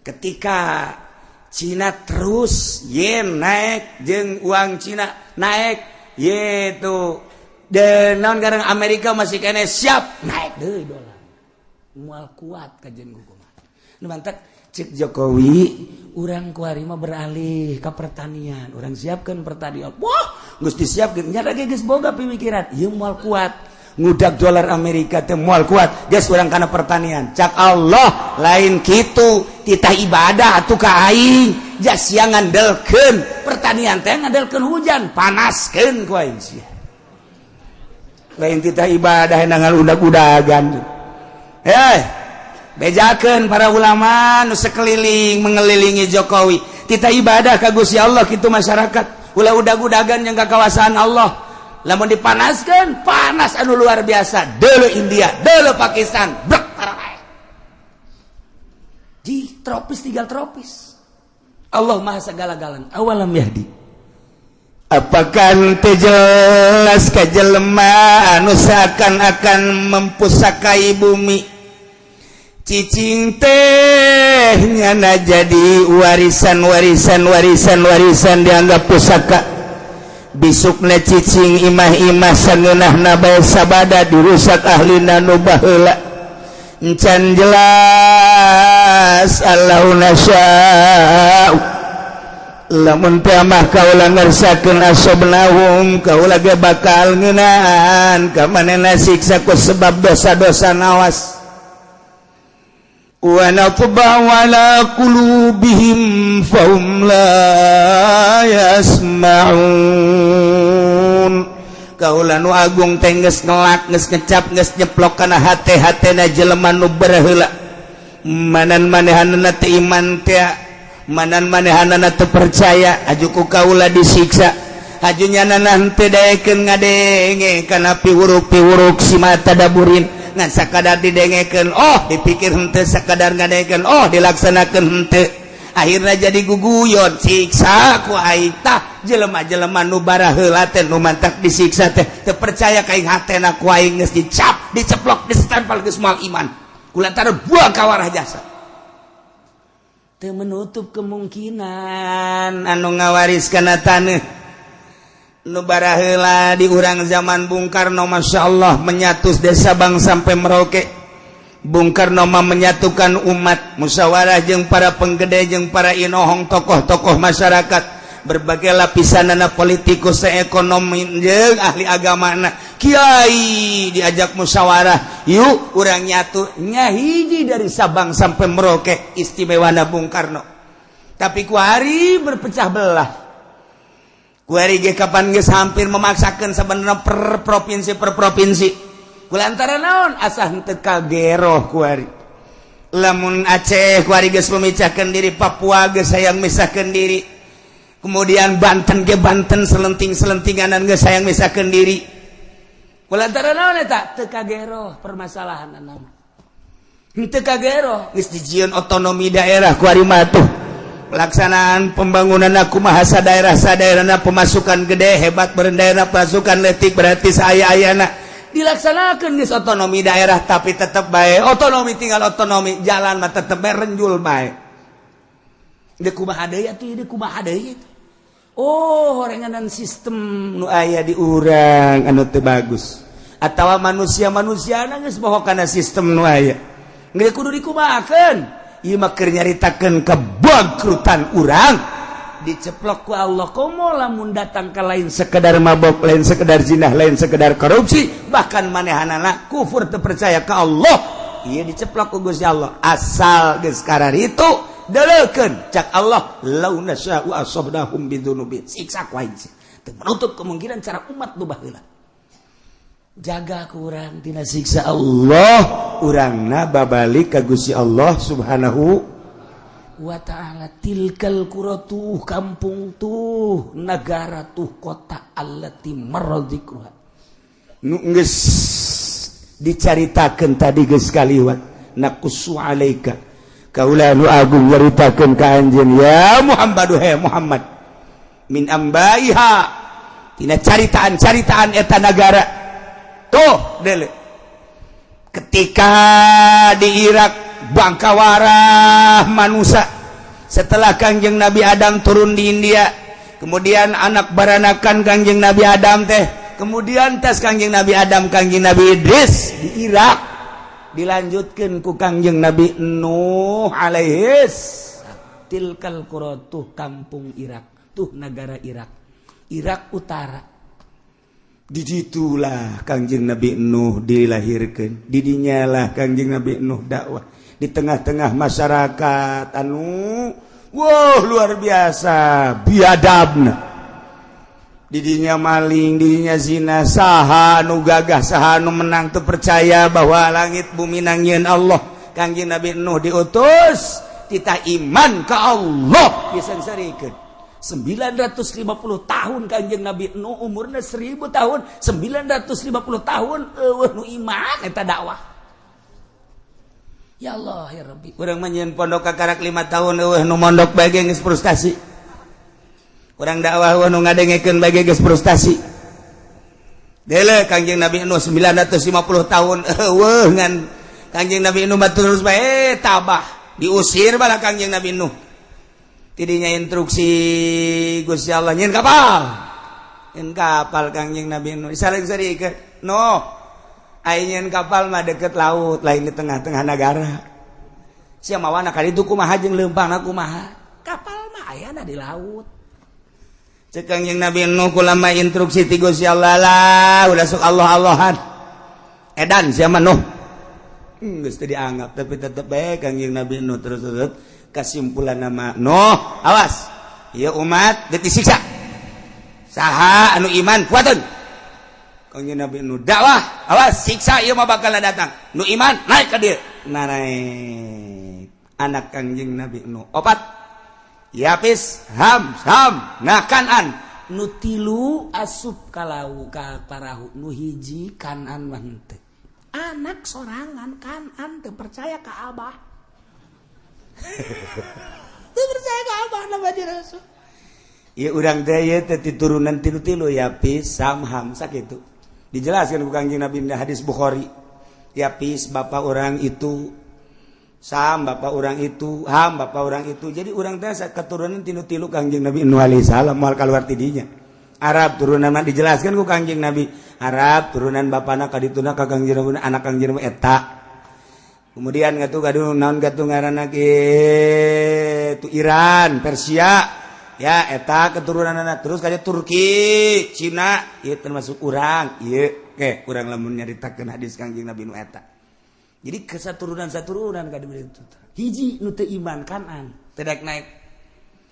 Ketika Cina terus yen naik jeung uang Cina naik yaitu dan naon garang Amerika masih kene siap naik deui dolar moal kuat kajian kumaha. Nu mantak cek Jokowi, urang kuari mah beralih ke pertanian, urang siapkan pertanian. Wah, geus disiapkeun nya lagi, geus boga pemikiran ieu moal kuat ngudag dolar Amerika teh, moal kuat, geus urang kana pertanian. Cak Allah, lain kitu titah ibadah atuh ka aing, jas sia ngandelkeun pertanian teh ngandelkeun hujan, panaskeun ku aing sia. Lain titah ibadah nangal udag-udagan. Eh, bejakeun para ulama nu sekeliling mengelilingi Jokowi, titah ibadah ka Gusti Allah kitu. Masyarakat ulah udag-udagan yang kekuasaan Allah. Lamun dipanaskan, panas anu luar biasa. Dulu India, dulu Pakistan, brek tarae. Di tropis tinggal tropis. Allah maha segala-galana. Awalam yahdi, apakah teu jelas ka jelema anu seakan-akan mempusakai bumi? Cicing teh nyana jadi warisan, warisan, warisan, warisan, dianggap pusaka. Bisukna cicing imah-imah sangeunahna bae sabada dirusak ahlina nu baheula. Encan jelas Allahu nasya'u, lamun teh mah kaula ngersakeun, asobnahum, kaula ge bakal ngeunaan ka manehna siksa ku sebab dosa-dosa. Nawas. Wa natba'u ala qulubihim fahum la yasma'un. Kaula nu agung teh geus ngelak, geus ngecap, geus nyeplok kana hate-hatena jelema nu baraheula. Manan manehanana teu iman teh, manan manehanana teu percaya, aju ku kaula disiksa. Aju nyanana henteu daekeun ngadenge kana piwuruk-piwuruk si mata daburin, ngan sakadar didengekeun oh dipikir henteu, sakadar ngadengekeun oh dilaksanakeun henteu, akhirnya jadi guguyon, siksa ku aing. Tah, jelema-jelema nu baraheula teh nu mantak disiksa teh teu percaya ka aing, hatena ku aing geus dicap, diceplok, disestempel, geus moal iman kulantaran buang kawarah jasa. Teu menutup kemungkinan anu ngawaris kana taneuh nu baraheula di urang zaman Bung Karno, Masya Allah, menyatus desa Bang sampai Merauke. Bung Karno mah menyatukan umat, musyawarah jeung para penggede, jeung para inohong, tokoh-tokoh masyarakat berbagai lapisan, anak politikus, ekonomi, jeung ahli agama, kiai, diajak musyawarah, yuk urang nyatu nyahiji dari Sabang sampai Merauke. Istimewa Bung Karno, tapi kuari berpecah belah. Kuari ge kapan geus hampir memaksakan sebenarnya per provinsi, per provinsi, kulantaran naon? Asa henteu kageroh kuari. Lamun Aceh kuari geus memecahkan diri, Papua geus hayang misahkeun diri, kemudian Banten ge Banten selenting-selentinganan geus hayang misahkeun diri. Kulantaran naon eta? Teu kageroh permasalahan nama, henteu kageroh. Geus dijieun otonomi daerah kuari mah tuh, pelaksanaan pembangunan aku mahasa daerah sadaerahna, pemasukan gede hebat daerah, pemasukan letik berarti saya ayana dilaksanakan di otonomi daerah, tapi tetap baik otonomi tinggal otonomi, jalan mah tetep bae renjul bae. Deui kumaha deui atuh, deui kumaha deui? Oh, horenganan sistem nu aya di urang anu teu bagus atawa manusia-manusia geus bohong kana sistem nu aya, geus kudu dikumahakeun. Ieu mah keur nyaritakeun kebangkrutan urang diceplok ku Allah. Komo lamun datang ke lain sekedar mabok, lain sekedar zinah, lain sekedar korupsi, bahkan manehanana kufur, teu percaya ke Allah, ieu diceplok ku Gusti Allah. Asal geus itu deleukeun, cak Allah, lau nasya'u asabnahum bidzunubin, siksa ku aing. Teu menutup kemungkinan cara umat nu baheula jaga kurang tina siksa Allah, urangna babalik ka Gusti Allah Subhanahu wa ta'ala. Tilkal qura, tuh kampung, tuh negara, tuh kota, allati marra dzikruha, nu geus dicaritakeun tadi, geus kaliwat. Naqussu alaika, kaula nu agung nyaritakeun ka anjeun ya Muhammad, he Muhammad, min ambaiha, tina caritaan-caritaan eta nagara. Tuh dele, ketika di Irak bangkawarah manusia setelah Kangjeng Nabi Adam turun di India, kemudian anak baranakan Kangjeng Nabi Adam teh, kemudian tes Kangjeng Nabi Adam, Kangjeng Nabi Idris di Irak, dilanjutkan ku Kangjeng Nabi Nuh alaihis. Tilkal qura, tuh kampung Irak, tuh negara Irak, Irak Utara. Diditulah Kangjeng Nabi Nuh dilahirkan, didinyalah Kangjeng Nabi Nuh dakwah di tengah-tengah masyarakat anu wow luar biasa biadabna. Didinya maling, didinya zina, saha nu gagah, saha nu menang, tuh percaya bahwa langit bumi nangieun Allah. Kangjeng Nabi Nuh diutus, kita iman ke Allah disengsarikeun 950 tahun. Kanjeng Nabi Nuh umurnya 1000 tahun, 950 tahun eueuh nu iman eta dakwah. Ya Allah ya Rabbi, urang mah nyieun pondok kakarak 5 tahun, eueuh nu mondok bae geus frustasi. Urang dakwah, eueuh nu ngadengekeun bae geus frustasi. Dele Kanjeng Nabi Nuh 950 tahun eueuh, ngan Kanjeng Nabi Nuh mah terus bae tabah, diusir bala Kanjeng Nabi Nuh. Tidinya instruksi Gusti Allah, nyieun kapal, nyieun kapal. Kangjeng Nabi Nuh saling seri ke no, aing nyieun kapal mah deket laut, lain di tengah-tengah negara. Sia mawana kali itu kumaha jeung leumpangna kumaha? Kapal mah ayana di laut, cek Kangjeng Nabi Nuh. Kulama instruksi ti Gusti Allah lah, udah sok Allah Allahan, edan sia mah Nuh. Geus teu dianggap, tapi tetep bae Kangjeng Nabi Nuh terus terus. Kesimpulan nama Nuh, awas ieu umat deuk disiksa, saha anu iman kuateun. Kangjeng Nabi Nuh dakwah, awas siksa ieu mah bakal datang, nu iman naik ka dieu. Nah, naik anak Kangjeng Nabi Nuh opat, Yapis, Ham, Sam, nah Kanan. Nu tilu asup kalau ka parahu, nu hiji Kanan mah henteu. Anak sorangan Kanan teu percaya ka abah, teu percaya ka abah nama di rasul. Ieu urang teh ieu teh turunan tilu-tilu, Yapis, Sam, Ham, sakitu. Dijelaskan ku Kangjeng Nabi di hadis Bukhari. Yapis bapak orang itu, Sam bapak orang itu, Ham bapak orang itu. Jadi urang teh keturunan tilu-tilu Kangjeng Nabi Nuh alaihi salam, moal keluar tidinya. Arab turunan mah dijelaskan ku Kangjeng Nabi. Arab turunan bapana kadituna ka Kangjeng Nabi, anak Kangjeng Nabi eta. Kemudian ngatu kadu naon gatu ngaranna kitu Iran, Persia. Ya eta keturunan anak terus kaja Turki, Cina, ieu termasuk urang, ieu ke urang lamun nyaritakeun hadis Kangjeng Nabi nu eta. Jadi kesaturunan saturunan ka itu. Hiji nu teu iman Kanan, teu daek naik.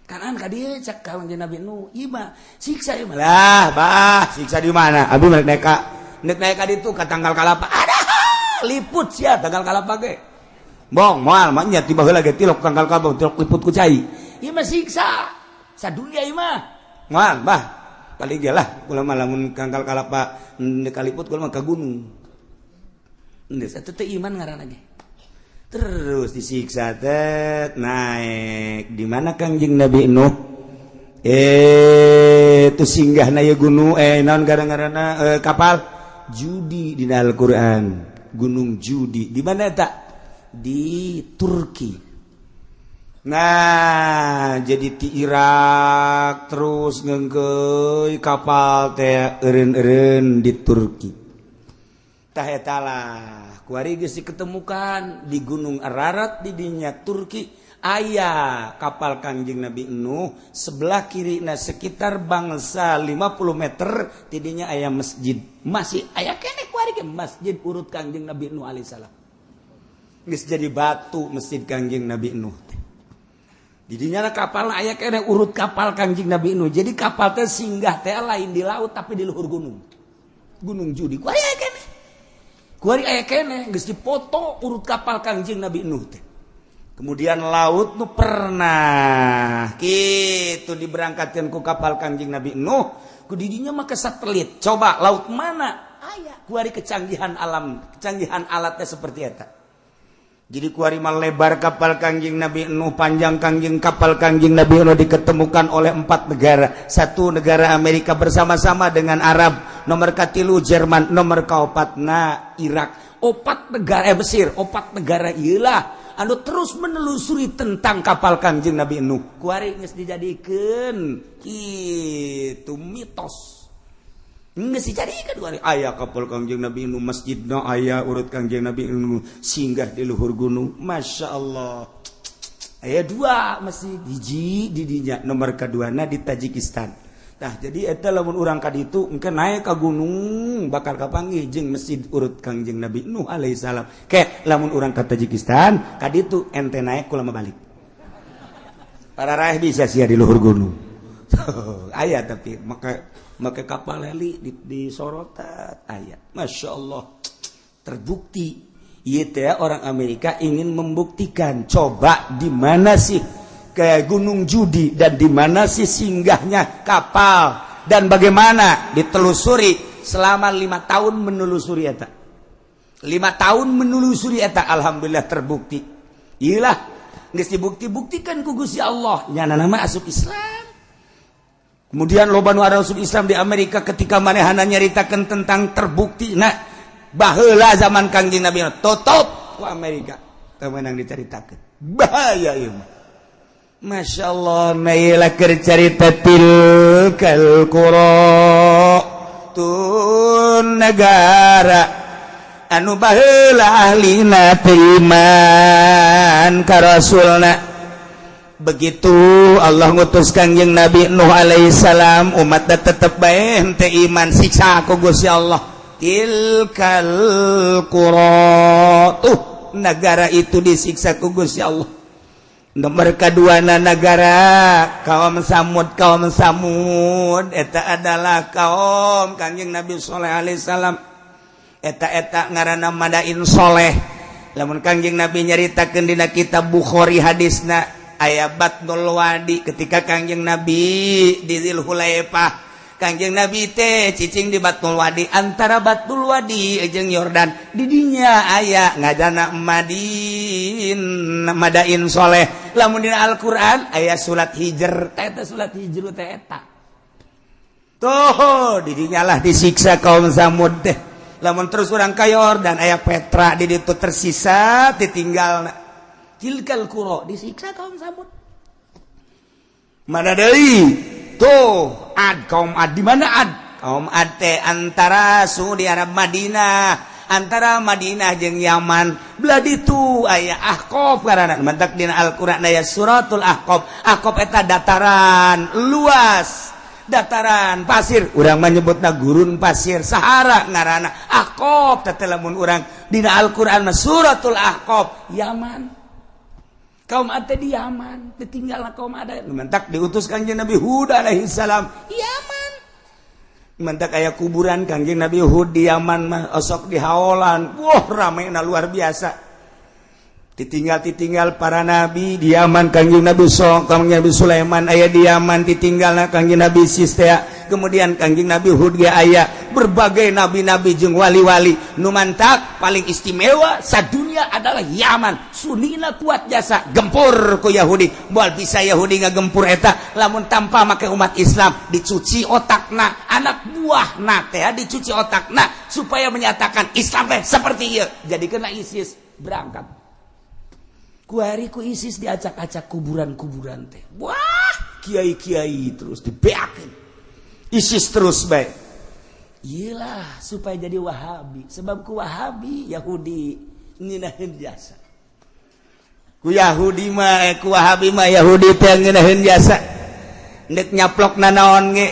Kanan ka dieu cak Kangjeng Nabi nu, ieu mah siksa ieu mah. Lah, bah, siksa di mana? Abi mah naik ka nek naik ka ditu ka tanggal kalapa. Ada liput sia tanggal kalapa ge. Bong, moal mah nya tiba heula ge tilok tanggal kalapa, tilok liput ku cai. Ieu mah siksa. Sadunia ieu mah. Moal, bah. Paling ge lah kula mah lamun tanggal kalapa kaliput kula mah ka gunung. Geus atuh teu iman ngaranna ge. Terus disiksa teh naik di mana Kangjeng Nabi Nuh? Itu singgah na ieu gunung, naon gara-garana, kapal Judi di Al-Qur'an. Gunung Judi di mana eta? Di Turki. Nah, jadi di Irak terus ngengkeuy kapal teh eureun-eureun di Turki. Tah eta lah kuari geus diketemukan di Gunung Ararat di dinya Turki aya kapal Kangjeng Nabi Nuh, sebelah kiri na sekitar bangsa 50 meter tidinya aya masjid, masih aya keneh kuari ge masjid urut Kangjeng Nabi Nuh alaihissalam. Geus jadi batu masjid Kangjeng Nabi Nuh teh. Didinya kapal aya keneh urut kapal Kangjeng Nabi Nuh. Jadi kapal teh singgah teh lain di laut, tapi di luhur gunung, Gunung Judi. Kuari aya keneh, kuari aya keneh geus dipoto urut kapal Kangjeng Nabi Nuh teh. Kemudian laut nu pernah kitu diberangkatkan ku kapal Kangjeng Nabi Nuh, ku didinya mah ke satelit. Coba laut mana aya kuari, kecanggihan alam, kecanggihan alatnya seperti eta. Jadi kuari mah lebar kapal Kangjeng Nabi Nuh, panjang Kangjeng kapal Kangjeng Nabi Nuh diketemukan oleh empat negara. Satu negara Amerika bersama-sama dengan Arab, nomor katilu Jerman, nomor kaopatna Irak. Opat negara, Mesir, opat negara iyalah anu terus menelusuri tentang kapal Kangjeng Nabi Nuh. Kuari geus dijadikeun kitu mitos. Geus dijadikeun kuari aya kapal Kangjeng Nabi Nuh, masjidna aya urut Kangjeng Nabi Nuh singgah di luhur gunung. Masya Allah. Aya dua masjid, hiji di dinya, nomor kaduana di Tajikistan. Nah, jadi eta lamun urang ka ditu engke naik ka gunung bakal kapanggih jeung masjid urut Kangjeng Nabi Nuh alaihi salam. Ke lamun urang ka Tajikistan ka ditu ente naik kula mah balik. Para raih bisa sia di luhur gunung. Aya tapi maka make kapal heli di sorotan aya. Masya Allah, terbukti. Ieu teh orang Amerika ingin membuktikan, coba di mana sih ke Gunung Judi dan di mana sih singgahnya kapal dan bagaimana ditelusuri selama 5 tahun menelusuri eta, 5 tahun menelusuri eta. Alhamdulillah terbukti. Iyalah, geus dibukti-buktikan ku Gusti Allah, nyana nama asup Islam. Kemudian loba nu asup Islam di Amerika ketika manehana nyaritakeun tentang terbukti. Nah, baheula zaman Kangjeng Nabi tutup ku Amerika, teu meunang dicaritakeun, bahaya ieu mah. Masya Allah, mailah cerita tilkal qura tun negara anu baheula ahlina teu iman ka rasulna. Begitu Allah ngutus Kangjeng Nabi Nuh alaihissalam, umat tetep bae henteu iman, siksa ku Gusti Allah. Tilkal qura tuh. Negara itu disiksa ku Gusti Allah. Nomor kedua negara kaum Samud. Kaum Samud eta adalah kaum Kangjeng Nabi Sholeh alaihissalam. Eta-eta ngaranna Madain Soleh. Lamun Kangjeng Nabi nyaritakeun dina kitab Bukhari, hadisna aya Batnul Wadi. Ketika Kangjeng Nabi di Dzulhulaifah, Kangjeng Nabi teh cicing di Batnul Wadi, antara Batnul Wadi jeung Yordan. Didinya aya ngajana Madin, Madain Soleh. Lamun dina Al-Qur'an aya surat Hijr, eta surat Hijr teh eta tuh. Didinya lah disiksa kaum Samud teh. Lamun terus urang ka Yordan, aya Petra di ditu, tersisa ditinggal tilkal qura, disiksa kaum Samud. Mana deui tuh? Ad, kaum Ad. Di mana Ad? Kaum Ad teh antara Saudi Arab, Madinah, antara Madinah jeung Yaman belah ditu aya Ahqaf karana. Mantak dina Al-Qur'an aya suratul Ahqaf. Ahqaf eta dataran luas, dataran pasir, urang menyebutna gurun pasir, Sahara ngaranna Ahqaf teh. Lamun urang dina Al-Qur'an suratul Ahqaf, Yaman. Kaum Ad di Yaman ditinggal. Kaum Ad mantak diutus Kangjeng Nabi Hud alaihi salam Yaman. Mantak aya kuburan Kangjeng Nabi Hud di Yaman mah, osok di haolan. Wah, rame na luar biasa. Ditinggal, ditinggal para nabi di Yaman. Kangjeng Nabi So, Kangjeng Nabi Sulaiman aya di Yaman, ditinggal Kangjeng Nabi Sistea, kemudian Kangjeng Nabi Hud ge aya, berbagai nabi-nabi jeung wali-wali. Nu mantak paling istimewa sadunia adalah Yaman. Sunina kuat jasa gempur ku Yahudi. Moal bisa Yahudi ngagempur eta lamun tanpa make umat Islam dicuci otakna, anak buahna teh dicuci otakna supaya menyatakan Islam teh seperti ieu. Jadi kena ISIS berangkat. Kuari ku ISIS diacak-acak kuburan-kuburan teh. Wah, kiai-kiai terus dibeakeun. ISIS terus baik. Iyalah, supaya jadi Wahabi. Sebab ku Wahabi Yahudi ngeunaheun jasa. Ku Yahudi mah, eh, ku Wahabi mah Yahudi teh ngeunaheun jasa. Ndek nyaplok nanaon ge.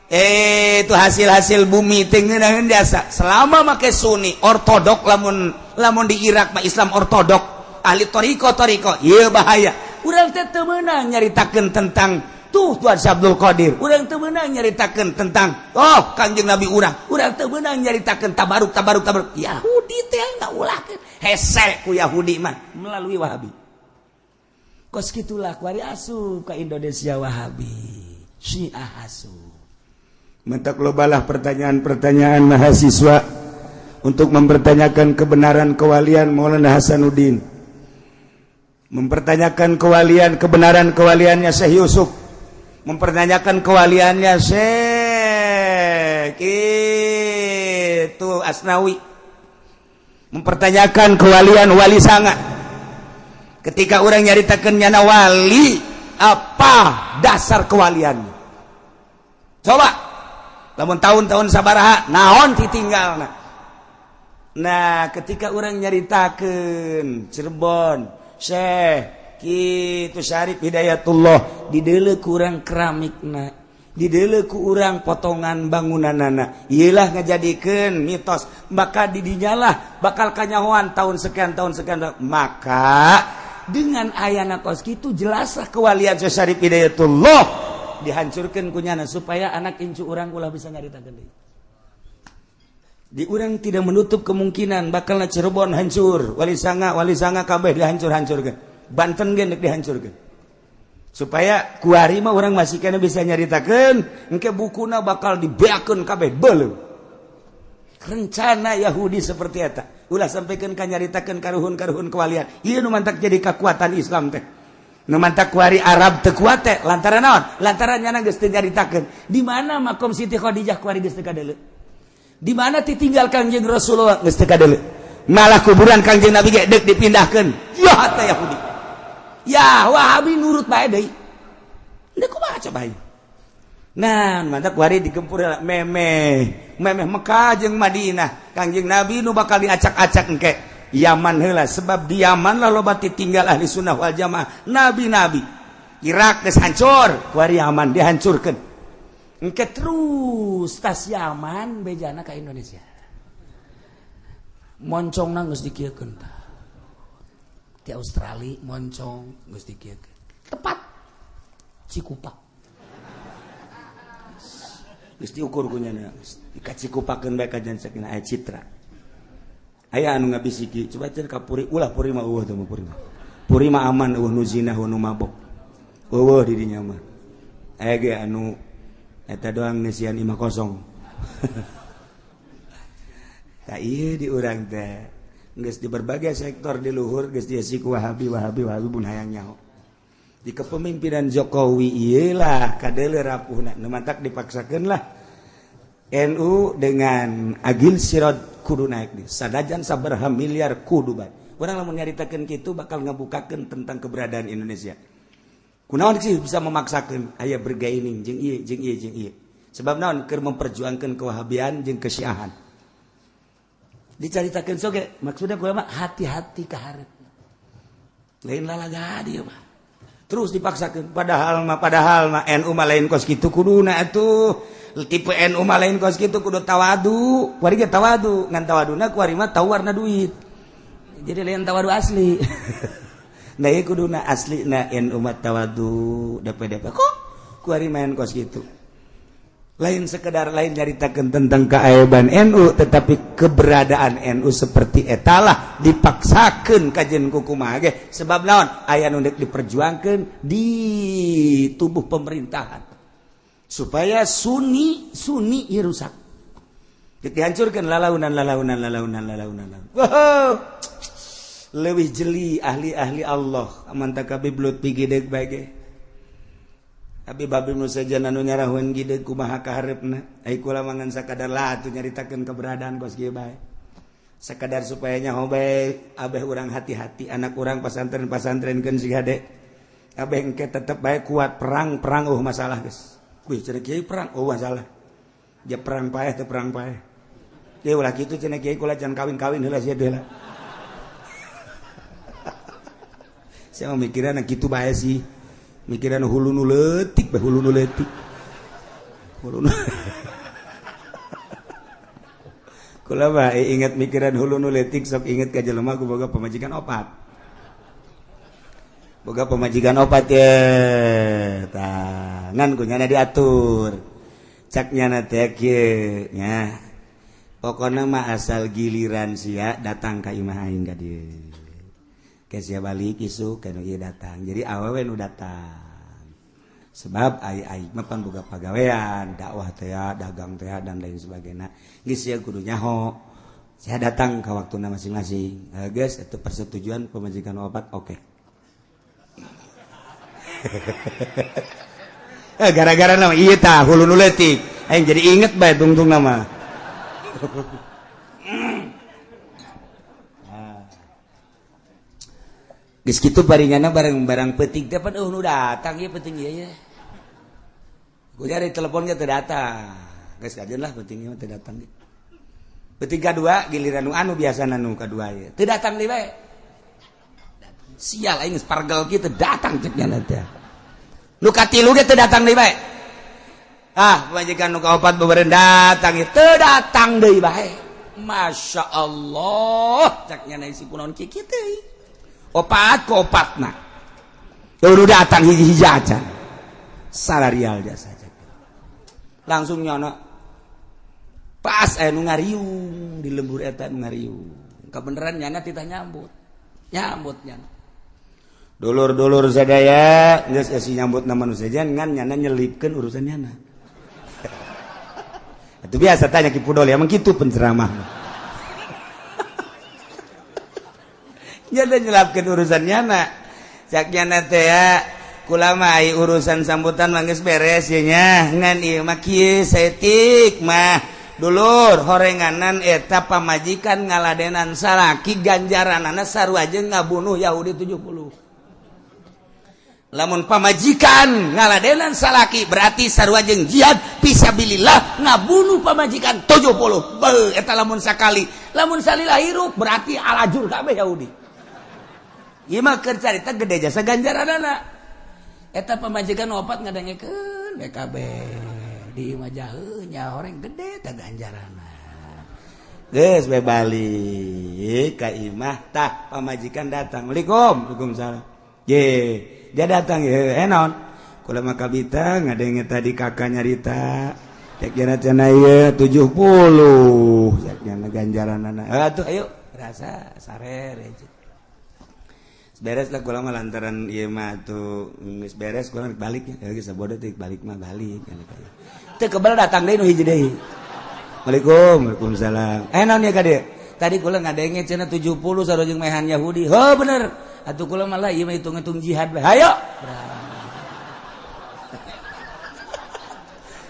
Eh, itu hasil-hasil bumi teh ngeunaheun jasa. Selama make Sunni ortodok, lamun lamun di Irak mah Islam ortodok, ahli toriko toriko, iya bahaya. Urang teh teu meunang nyaritakeun tentang tuh Tuhan Abdul Qadir, urang teu meunang nyaritakeun tentang oh Kangjeng Nabi urang, urang teu meunang nyaritakeun tabaruk tabaruk tabaruk. Yahudi teh ngaulahkeun, hese ku Yahudi mah melalui Wahabi. Kos kitulah kuari asup ka Indonesia Wahabi, Syiah asup. Mentak lobalah pertanyaan-pertanyaan mahasiswa untuk mempertanyakan kebenaran kewalian Maulana Hasanuddin, mempertanyakan kewalian, kebenaran kewaliannya Syekh Yusuf, mempertanyakan kewaliannya Syekh itu Asnawi, mempertanyakan kewalian Wali Sanga. Ketika orang nyaritakan nyana wali, apa dasar kewalian? Coba lamun tahun-tahun sabaraha, naon ditinggal? Nah, ketika orang nyaritakan Cirebon, Syekh kitu Syarif Hidayatullah, didele kurang keramikna, didele ku urang potongan bangunanana, iyalah ngajadikeun mitos. Maka didinyalah bakal kanyahoan tahun sekian, tahun sekian. Maka dengan ayana kos kitu, jelaslah kewalian Syekh Syarif Hidayatullah dihancurkan kunyana supaya anak incu urang ulah bisa nyaritakeun deui. Di urang tidak menutup kemungkinan bakal Cirebon hancur, Wali Sanga, Wali Sanga kabeh dihancur-hancurkan, Banten ge dihancurkan, supaya kuari mah orang masih kena bisa nyaritakeun. Engke bukuna bakal dibeakeun kabeh, beuleum. Rencana Yahudi seperti eta. Ulah sampaikan ka nyaritakeun karuhun-karuhun kewalian. Ieu nu mantak jadi kekuatan Islam teh. Nu mantak kuari Arab teu kuat teh lantaran naon? Lantaran nyana geus teu nyaritakeun di mana makom Siti Khadijah. Kuari geus teu kadeuleu di mana ditinggal Kangjeng Rasulullah, geus teu kadeuleu. Malah kuburan Kangjeng Nabi ge deuk dipindahkeun. Ya teh Yahudi, ya Wahabi nurut bae deui. Deuk kumaha coba? Nah, mantap kuari digempur memeh memeh Mekah jeung Madinah. Kangjeng Nabi nu bakal diacak-acak engke Yaman heula, sebab di Yaman lah loba tinggal ahli sunnah wal jamaah, nabi-nabi. Irak geus hancur, kuari Yaman dihancurkeun. Engke terus tas Yaman bejana ka Indonesia, moncongna geus dikieukeun tah. Di Australia moncong geus dikieukeun. Tepat Cikupa. Geus diukur ku nyana, dikacikupakeun bae ka jan sakina aya citra. Aya anu ngabisiki, coba cenah ka Puri, ulah Puri mah eueuh teh mah Puri mah. Puri mah aman eueuh nu zina eueuh nu mabok. Eueuh di dinya mah. Aya ge anu eta doang ngeusian imah kosong. Tah ieu di urang teh geus di berbagai sektor di luhur geus diisi ku Wahabi Wahabi Wahabi mun hayang nyaho. Di kepemimpinan Jokowi ieu lah kadeuleu rapuhna nu mantak dipaksakeun lah NU dengan Agil Siroj kudu naik di sadajan sabaraha miliar kudu bae. Urang lamun nyaritakeun kitu bakal ngabukakeun tentang keberadaan Indonesia. Kunaon sih bisa memaksakeun aya bergaining jeung ieu jeung ieu jeung ieu. Sebab naon keur memperjuangkeun kewahabian jeung kesyiahan. Dicaritakeun soge maksudna kula mah hati-hati ka hareup. Lain lalaga dieu mah. Terus dipaksakeun padahal mah NU mah lain kos kitu kuduna atuh. Tipe NU mah lain kos kitu kudu tawadu. Kuari ge tawadu, ngan tawaduna kuari mah tawarna duit. Jadi lain tawadu asli. Nah ieu kuduna asli na NU mah tawadu DPDP kok kuari main kos kitu. Lain sekedar lain nyaritakeun tentang keaiban NU tetapi keberadaan NU seperti etalah dipaksakeun kajen ku kumaha ge sebab naon aya nu deuk diperjuangkeun di tubuh pemerintahan supaya Sunni Sunni ieu rusak dihancurkeun lalaunan lalaunan lalaunan lalaunan. Wow, leuwih jeli ahli-ahli Allah aman takabi belut pigideg bae ge. Abi babi nu sejen anu nyarahun gideg kumaha kaharepna ai kula mah ngan sakadar lah atuh nyaritakeun keberadaan kos kieu bae sakadar supaya nyaho bae abeh urang hati-hati anak urang pasantren-pasantrenkeun si hade abeh engke tetep bae kuat perang-perang oh masalah geus kuy cenah kiai perang oh masalah ja perang paeh teu perang paeh ieu ulah kitu cenah kiai kula can kawin-kawin heula sia heula sia mah mikiranna kitu bae sih mikiran hulu nu leutik bae hulu nu leutik hulu nu kula mah inget mikiran hulu nu leutik sok inget ka jelema ku boga pamajikan opat boga pamajikan opat ye tah ngan ku nyana diatur cak nyana teh kieu nya pokona mah asal giliran sia datang ka imah aing ka dieu ke sia balik isuk ka nu ieu datang jadi awewe nu datang sebab ai ai mah pan boga pagawean dakwah teh dagang teh dan lain sebagainya geus sia kudu nyaho sia datang ka waktuna masing-masing geus itu persetujuan pamajikan opat oke. Gara-gara nama ieu tah hulu nu leutik aing jadi inget bae tungtung nama. Geus kitu baringana bareng-barang peuting teh pan eueuh nu datang ieu peuting ieu ye. Ku cari telepon ge teu datang. Geus kajeun lah peuting ieu teu datang. Peuting kadua giliran nu anu biasana nu kadua ieu. Teu datang deui bae. Sial aing geus pargel kieu teu datang cek nya teh. Nu katilu ge teu datang deui bae. Ah, pamajikan nu kaopat beureun datang ieu teu datang deui bae. Masya Allah, cek nya si kunaon kieu kieu teh. Opat ke opatna udah datang hiji-hiji aja salarial jasa langsung nyono pas nu ngariung di lembur eta nu ngariung kebeneran nyana titah nyambut nyambut nyana dulur-dulur sadaya geus esi nyambut na manusia ngan nyana nyelipkeun urusan nyana itu biasa tanya Ki Pudol emang kitu penceramah nyana nyelapkeun urusan nyana cak nyana teh ya kula mah ai urusan sambutan mah geus beres ye nya ngan ieu mah kieu saeutik mah dulur horenganan eta pamajikan ngaladenan salaki ganjaranana sarua jeung ngabunuh Yahudi 70 lamun pamajikan ngaladenan salaki berarti sarua jeung jihad fisabilillah ngabunuh pamajikan 70 beuh eta lamun sakali lamun salila hirup berarti alajur kabeh Yahudi. Ieu mah keur carita gede jasa ganjaranana. Eta pamajikan opat ngadengekeun BKB di imah jaheun nya horeng gede teh ganjaranna. Geus we balik ka imah tah pamajikan datang. Waalaikum, waalaikumsalam. Ye, dia datang ye, naon? Kula mah kabita ngadenge tadi kakak nyarita. Cek jana cenah ieu 70. Cek jana ganjaranana. Atuh ayo rasa sarere. Beres lah kula mah lantaran ieu mah atuh geus beres kula balik ya geus sabodo teh balik mah balik. Teu kebel datang deui nu hiji deui. Waalaikum, waalaikumsalam. Naon ya ka dieu? Tadi kula ngadenge cenah 70 sarua jeung mehan Yahudi. Heuh bener. Atuh kula mah lah ieu mah hitung-hitung jihad bae. Hayo.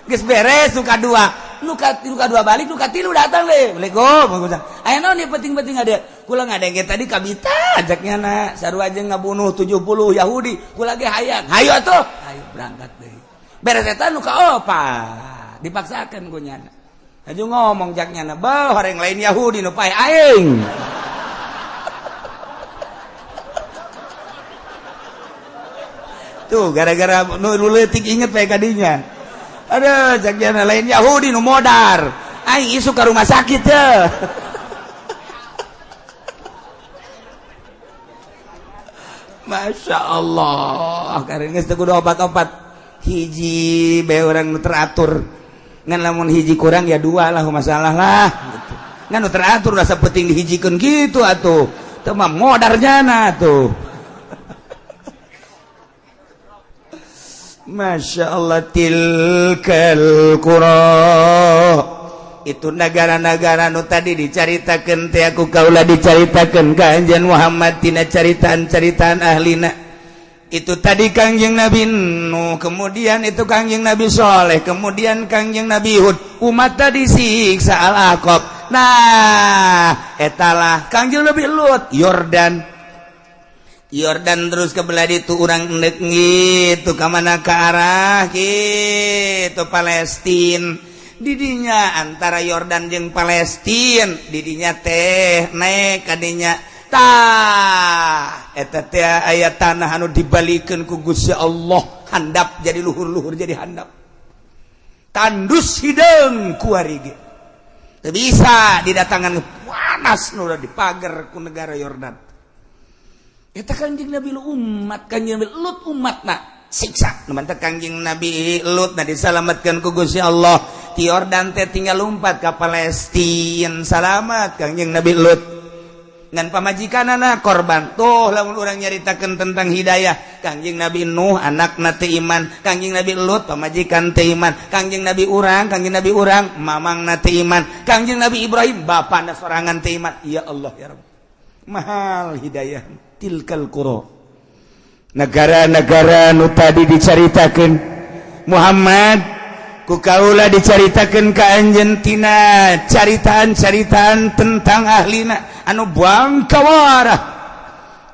Geus beres nu kadua. Nu kadua balik, nu katilu datang deui. Waalaikum, waalaikumsalam. Aya naon ieu penting-penting ada? Kula ngadenge tadi kabita ajaknya na sarua jeung ngabunuh 70 Yahudi. Kula ge hayang. Hayo atuh. Hayo berangkat deui. Beres eta nu kaopat. Dipaksakeun ku nyana. Aju ngomong jaknya na, bah orang lain Yahudi nu pae aing. Tuh gara-gara nu leutik inget pae kadinya. Aduh jaknya lain Yahudi nu modar. Aing isu ka rumah sakit teh. Masya Allah, karena geus teu kudu obat-obat. Hiji bae urang nu teratur. Ngan lamun hiji kurang ya dua lah masalah lah gitu. Ngan nu teratur rasa penting dihijikeun gitu atuh. Teu mah modar jana atuh. Masya Allah tilkal qura. Itu negara-negara nu tadi dicaritakeun teh aku kaula dicaritakeun ka Anjeun Muhammad tina caritaan-caritaan ahlina. Itu tadi Kangjeng Nabi Nuh, kemudian itu Kangjeng Nabi Soleh, kemudian Kangjeng Nabi Hud. Umat tadi siksa Al-Aqab. Nah, etalah Kangjeng Nabi Lut, Yordan. Yordan terus ke belah ditu urang endek gitu ka mana ka arah gitu Palestin. Didinya antara Yordan jeung Palestin, didinya teh naik kadinya. Tah eta teh aya tanah anu dibalikeun ku Gusti Allah handap jadi luhur-luhur jadi handap. Tandus hideung kuari ge. Teu bisa didatangan panas nu dipager ku negara Yordan. Eta Kangjeng Nabi umat Kangjeng Nabi Lut umatna siksa. Nu mantep Kangjeng Nabi Lut na disalametkeun ku Gusti Allah. Ti Yordan teh tinggal lompat ka Palestina salamat Kangjeng Nabi Lut. Ngan pamajikanana korban. Tuh lamun urang nyaritakeun tentang hidayah Kangjeng Nabi Nuh anakna teu iman, Kangjeng Nabi Lut pamajikan teu iman, Kangjeng Nabi urang mamangna teu iman, Kangjeng Nabi Ibrahim bapana sorangan teu iman. Ya Allah ya Rabb. Mahal hidayah tilkal qura. Negara-negara nu tadi dicaritakeun Muhammad ku kaula dicaritakeun ka anjeun tina caritaan-caritaan tentang ahlina anu bangkawarah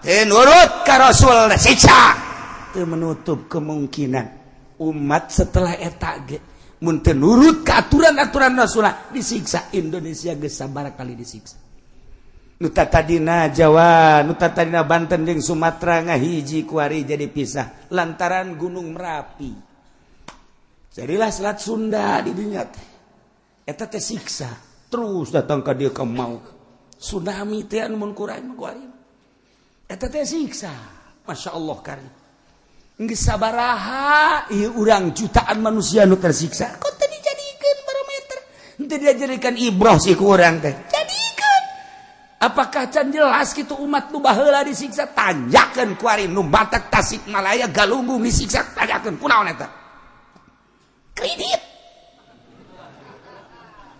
teu nurut ka Rasul siksa. Teu menutup kemungkinan umat setelah eta ge mun teu nurut ka aturan-aturan Rasul disiksa. Indonesia geus sabaraha kali disiksa. Nu tadina Jawa, nu tadina Banten jeung Sumatera ngahiji kuari jadi pisah lantaran Gunung Merapi. Jadilah Selat Sunda di dinya teh. Eta teh siksa terus datang ka dieu ka maut. Tsunami teh anu mun kurang kuari. Eta teh siksa. Masya Allah karim. Geus sabaraha ieu urang jutaan manusia nu tersiksa. Kok teu dijadikeun barometer? Teu dijadikan ibroh si ku urang teh. Jadikeun. Apakah can jelas kitu umat nu baheula disiksa? Tanjakeun kuari nu Batak Tasikmalaya Galunggung disiksa tanjakeun. Kunaon eta? Kredit.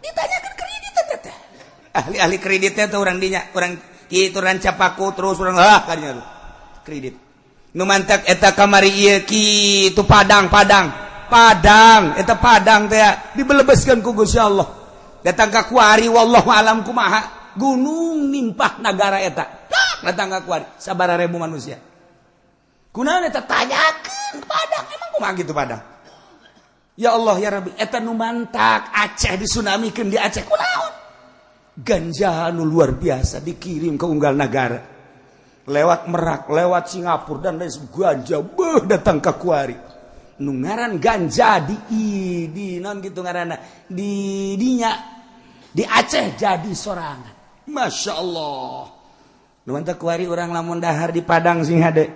Ditanyakan kredit teh. Ahli-ahli kreditnya tuh orang dinya, orang kitu rancapaku terus orang ah kadinya tuh. Kredit. Nu mantak eta kamari ieu kitu Padang, Padang. Padang, eta Padang teh dibelebeskeun ku Gusti Allah. Datang ka kuari wallahu alam kumaha. Gunung nimpah nagara eta. Datang ka kuari sabaraha ribu manusia. Kunaon eta tanyakeun Padang, emang kumaha kitu Padang? Ya Allah ya Rabbi, eta nu mantak Aceh disunamikeun di Aceh kunaon? Ganja nu luar biasa dikirim ke unggal nagara. Lewat Merak, lewat Singapura dan lain ganja beuh datang ka kuari. Nu ngaran ganja di non kitu ngaranna di dinya. Di Aceh jadi sorangan. Masya Allah. Nu mantap kuari urang lamun dahar di Padang sing hade.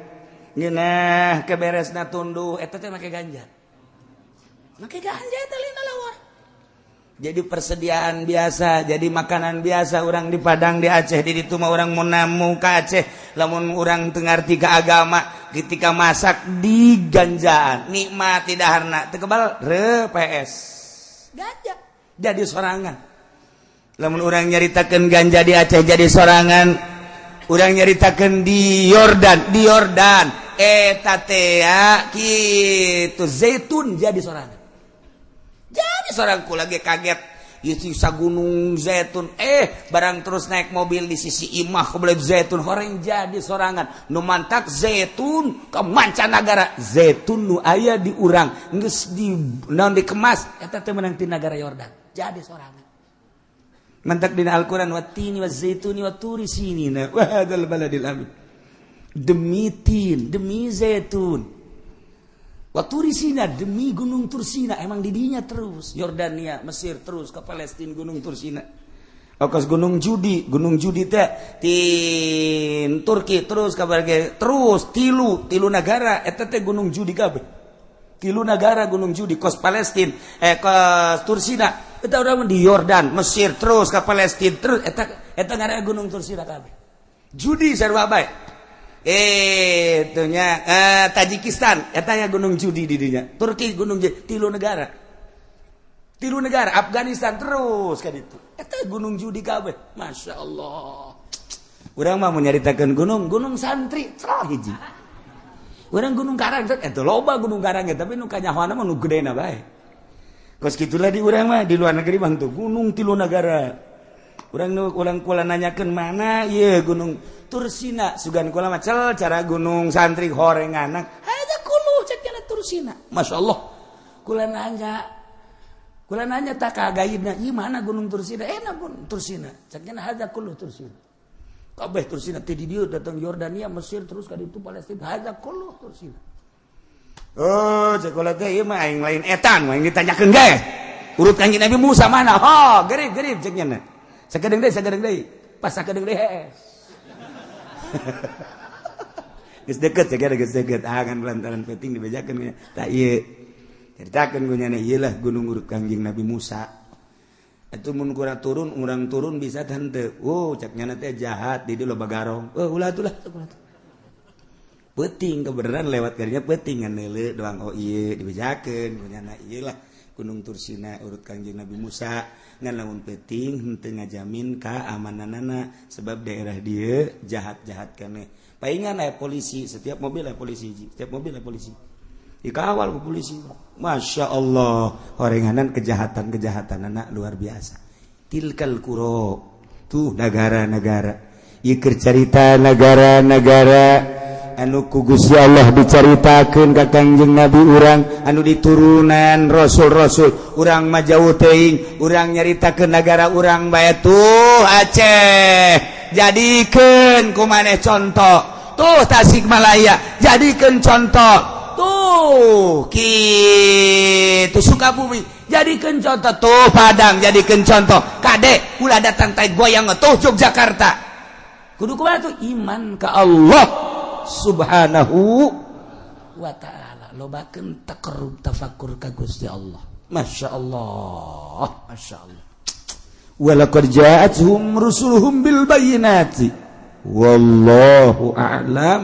Ngeunah keberesna tunduh eta teh make ganja. Make ganja eta lina lawar. Jadi persediaan biasa, jadi makanan biasa orang di Padang, di Aceh, di ditu mah urang mun namu ka Aceh, lamun urang teu ngarti ka agama, ketika masak di ganjaan, nikmat di daharna, teu kebal PS. Ganja jadi sorangan. Lamun urang nyaritakeun ganja di Aceh jadi sorangan, urang nyaritakeun di Yordan, eta teh kitu zaitun jadi sorangan. Jadi seorang kula lagi kaget sisa gunung zaitun barang terus naik mobil di sisi imah kebelet zaitun horeng jadi sorangan nu mantak zaitun ke mancanagara zaitun nu aya di urang geus di naon dikemas eta teh meunang ti nagara Yordan jadi sorangan mantak dina Al-Qur'an wattini wazaituni waturi sinina wa hadzal baladil amin demi tin demi zaitun Waturisina demi Gunung Tursina emang didinya terus Yordania Mesir terus ke Palestina Gunung Tursina Okas Gunung Judi teh tin Turki terus ka terus tilu negara eta teh Gunung Judi kabeh tilu negara Gunung Judi kos Palestina kos Tursina eta urang di Yordan Mesir terus ke Palestina terus eta ngaranna Gunung Tursina kabeh Judi sarua bae itunya Tajikistan etanya Gunung Judi di dinya Turki Gunung Judi tilu negara Afghanistan terus kan itu eta Gunung Judi kabeh Masya Allah urang mah mun nyaritakeun gunung santri salah hiji urang Gunung Karang eta loba Gunung Karang tapi nu kanyahoana mah nu gedena bae kos kitulah di urang mah di luar negeri mah tuh gunung tilu negara urang kula nanyakeun mana ieu Gunung Tursina sugan kula mah cel cara gunung santri horenganak haja kulu cek cenah Tursina masyaallah kula nanya tak ka gaibna ieu mana Gunung Tursina enak Gunung Tursina cek cenah haja kulu Tursina kabeh Tursina teh di dieu datang Yordania Mesir terus ka ditu Palestina haja kulu Tursina oh cek kula teh ieu mah aing lain etan aing ditanyakeun ge urut Kanjeng Nabi Musa mana ho gerib cek cenah sakedeung deui pas sakedeung deui hees geus deket ya geus deket ah kan lantaran penting dibejakeun tah ieu caritakeun ku nyana ieu lah gunung urut Kanjeng Nabi Musa atuh mun kurang turun urang turun bisa henteu oh cak nyana teh jahat di dieu loba garong oh ulah atuh lah peuting kebenaran lewat garinya peuting ngan neuleuh doang oh ieu dibejakeun ku nyana ieu lah Gunung Tursina urut Kanjeng Nabi Musa ngan lamun peuting henteu ngajamin kaamananana sebab daerah dieu jahat-jahat keneh paingan aya polisi setiap mobil aya polisi setiap mobil aya polisi dikawal ku polisi Masya Allah horenganan kejahatan-kejahatanana luar biasa tilkal qura tuh negara-negara ieu keur carita negara-negara anu ku Gusti Allah dicaritakeun ka Kangjeng Nabi urang anu diturunan rasul-rasul urang mah jauh teuing urang nyaritakeun nagara urang bae tuh Aceh jadikeun ku maneh contoh tuh Tasikmalaya jadikeun contoh tuh kitu Sukabumi jadikeun contoh tuh Padang jadikeun contoh kade ulah datang tai goyang tuh Yogyakarta kudu kumaha tuh iman ka Allah Subhanahu wa ta'ala lobakeun taqarrub tafakur ka Gusti Allah Masya Allah Masya Allah walaqad ja'atuhum rusuluhum bil bayyinati wallahu a'lam.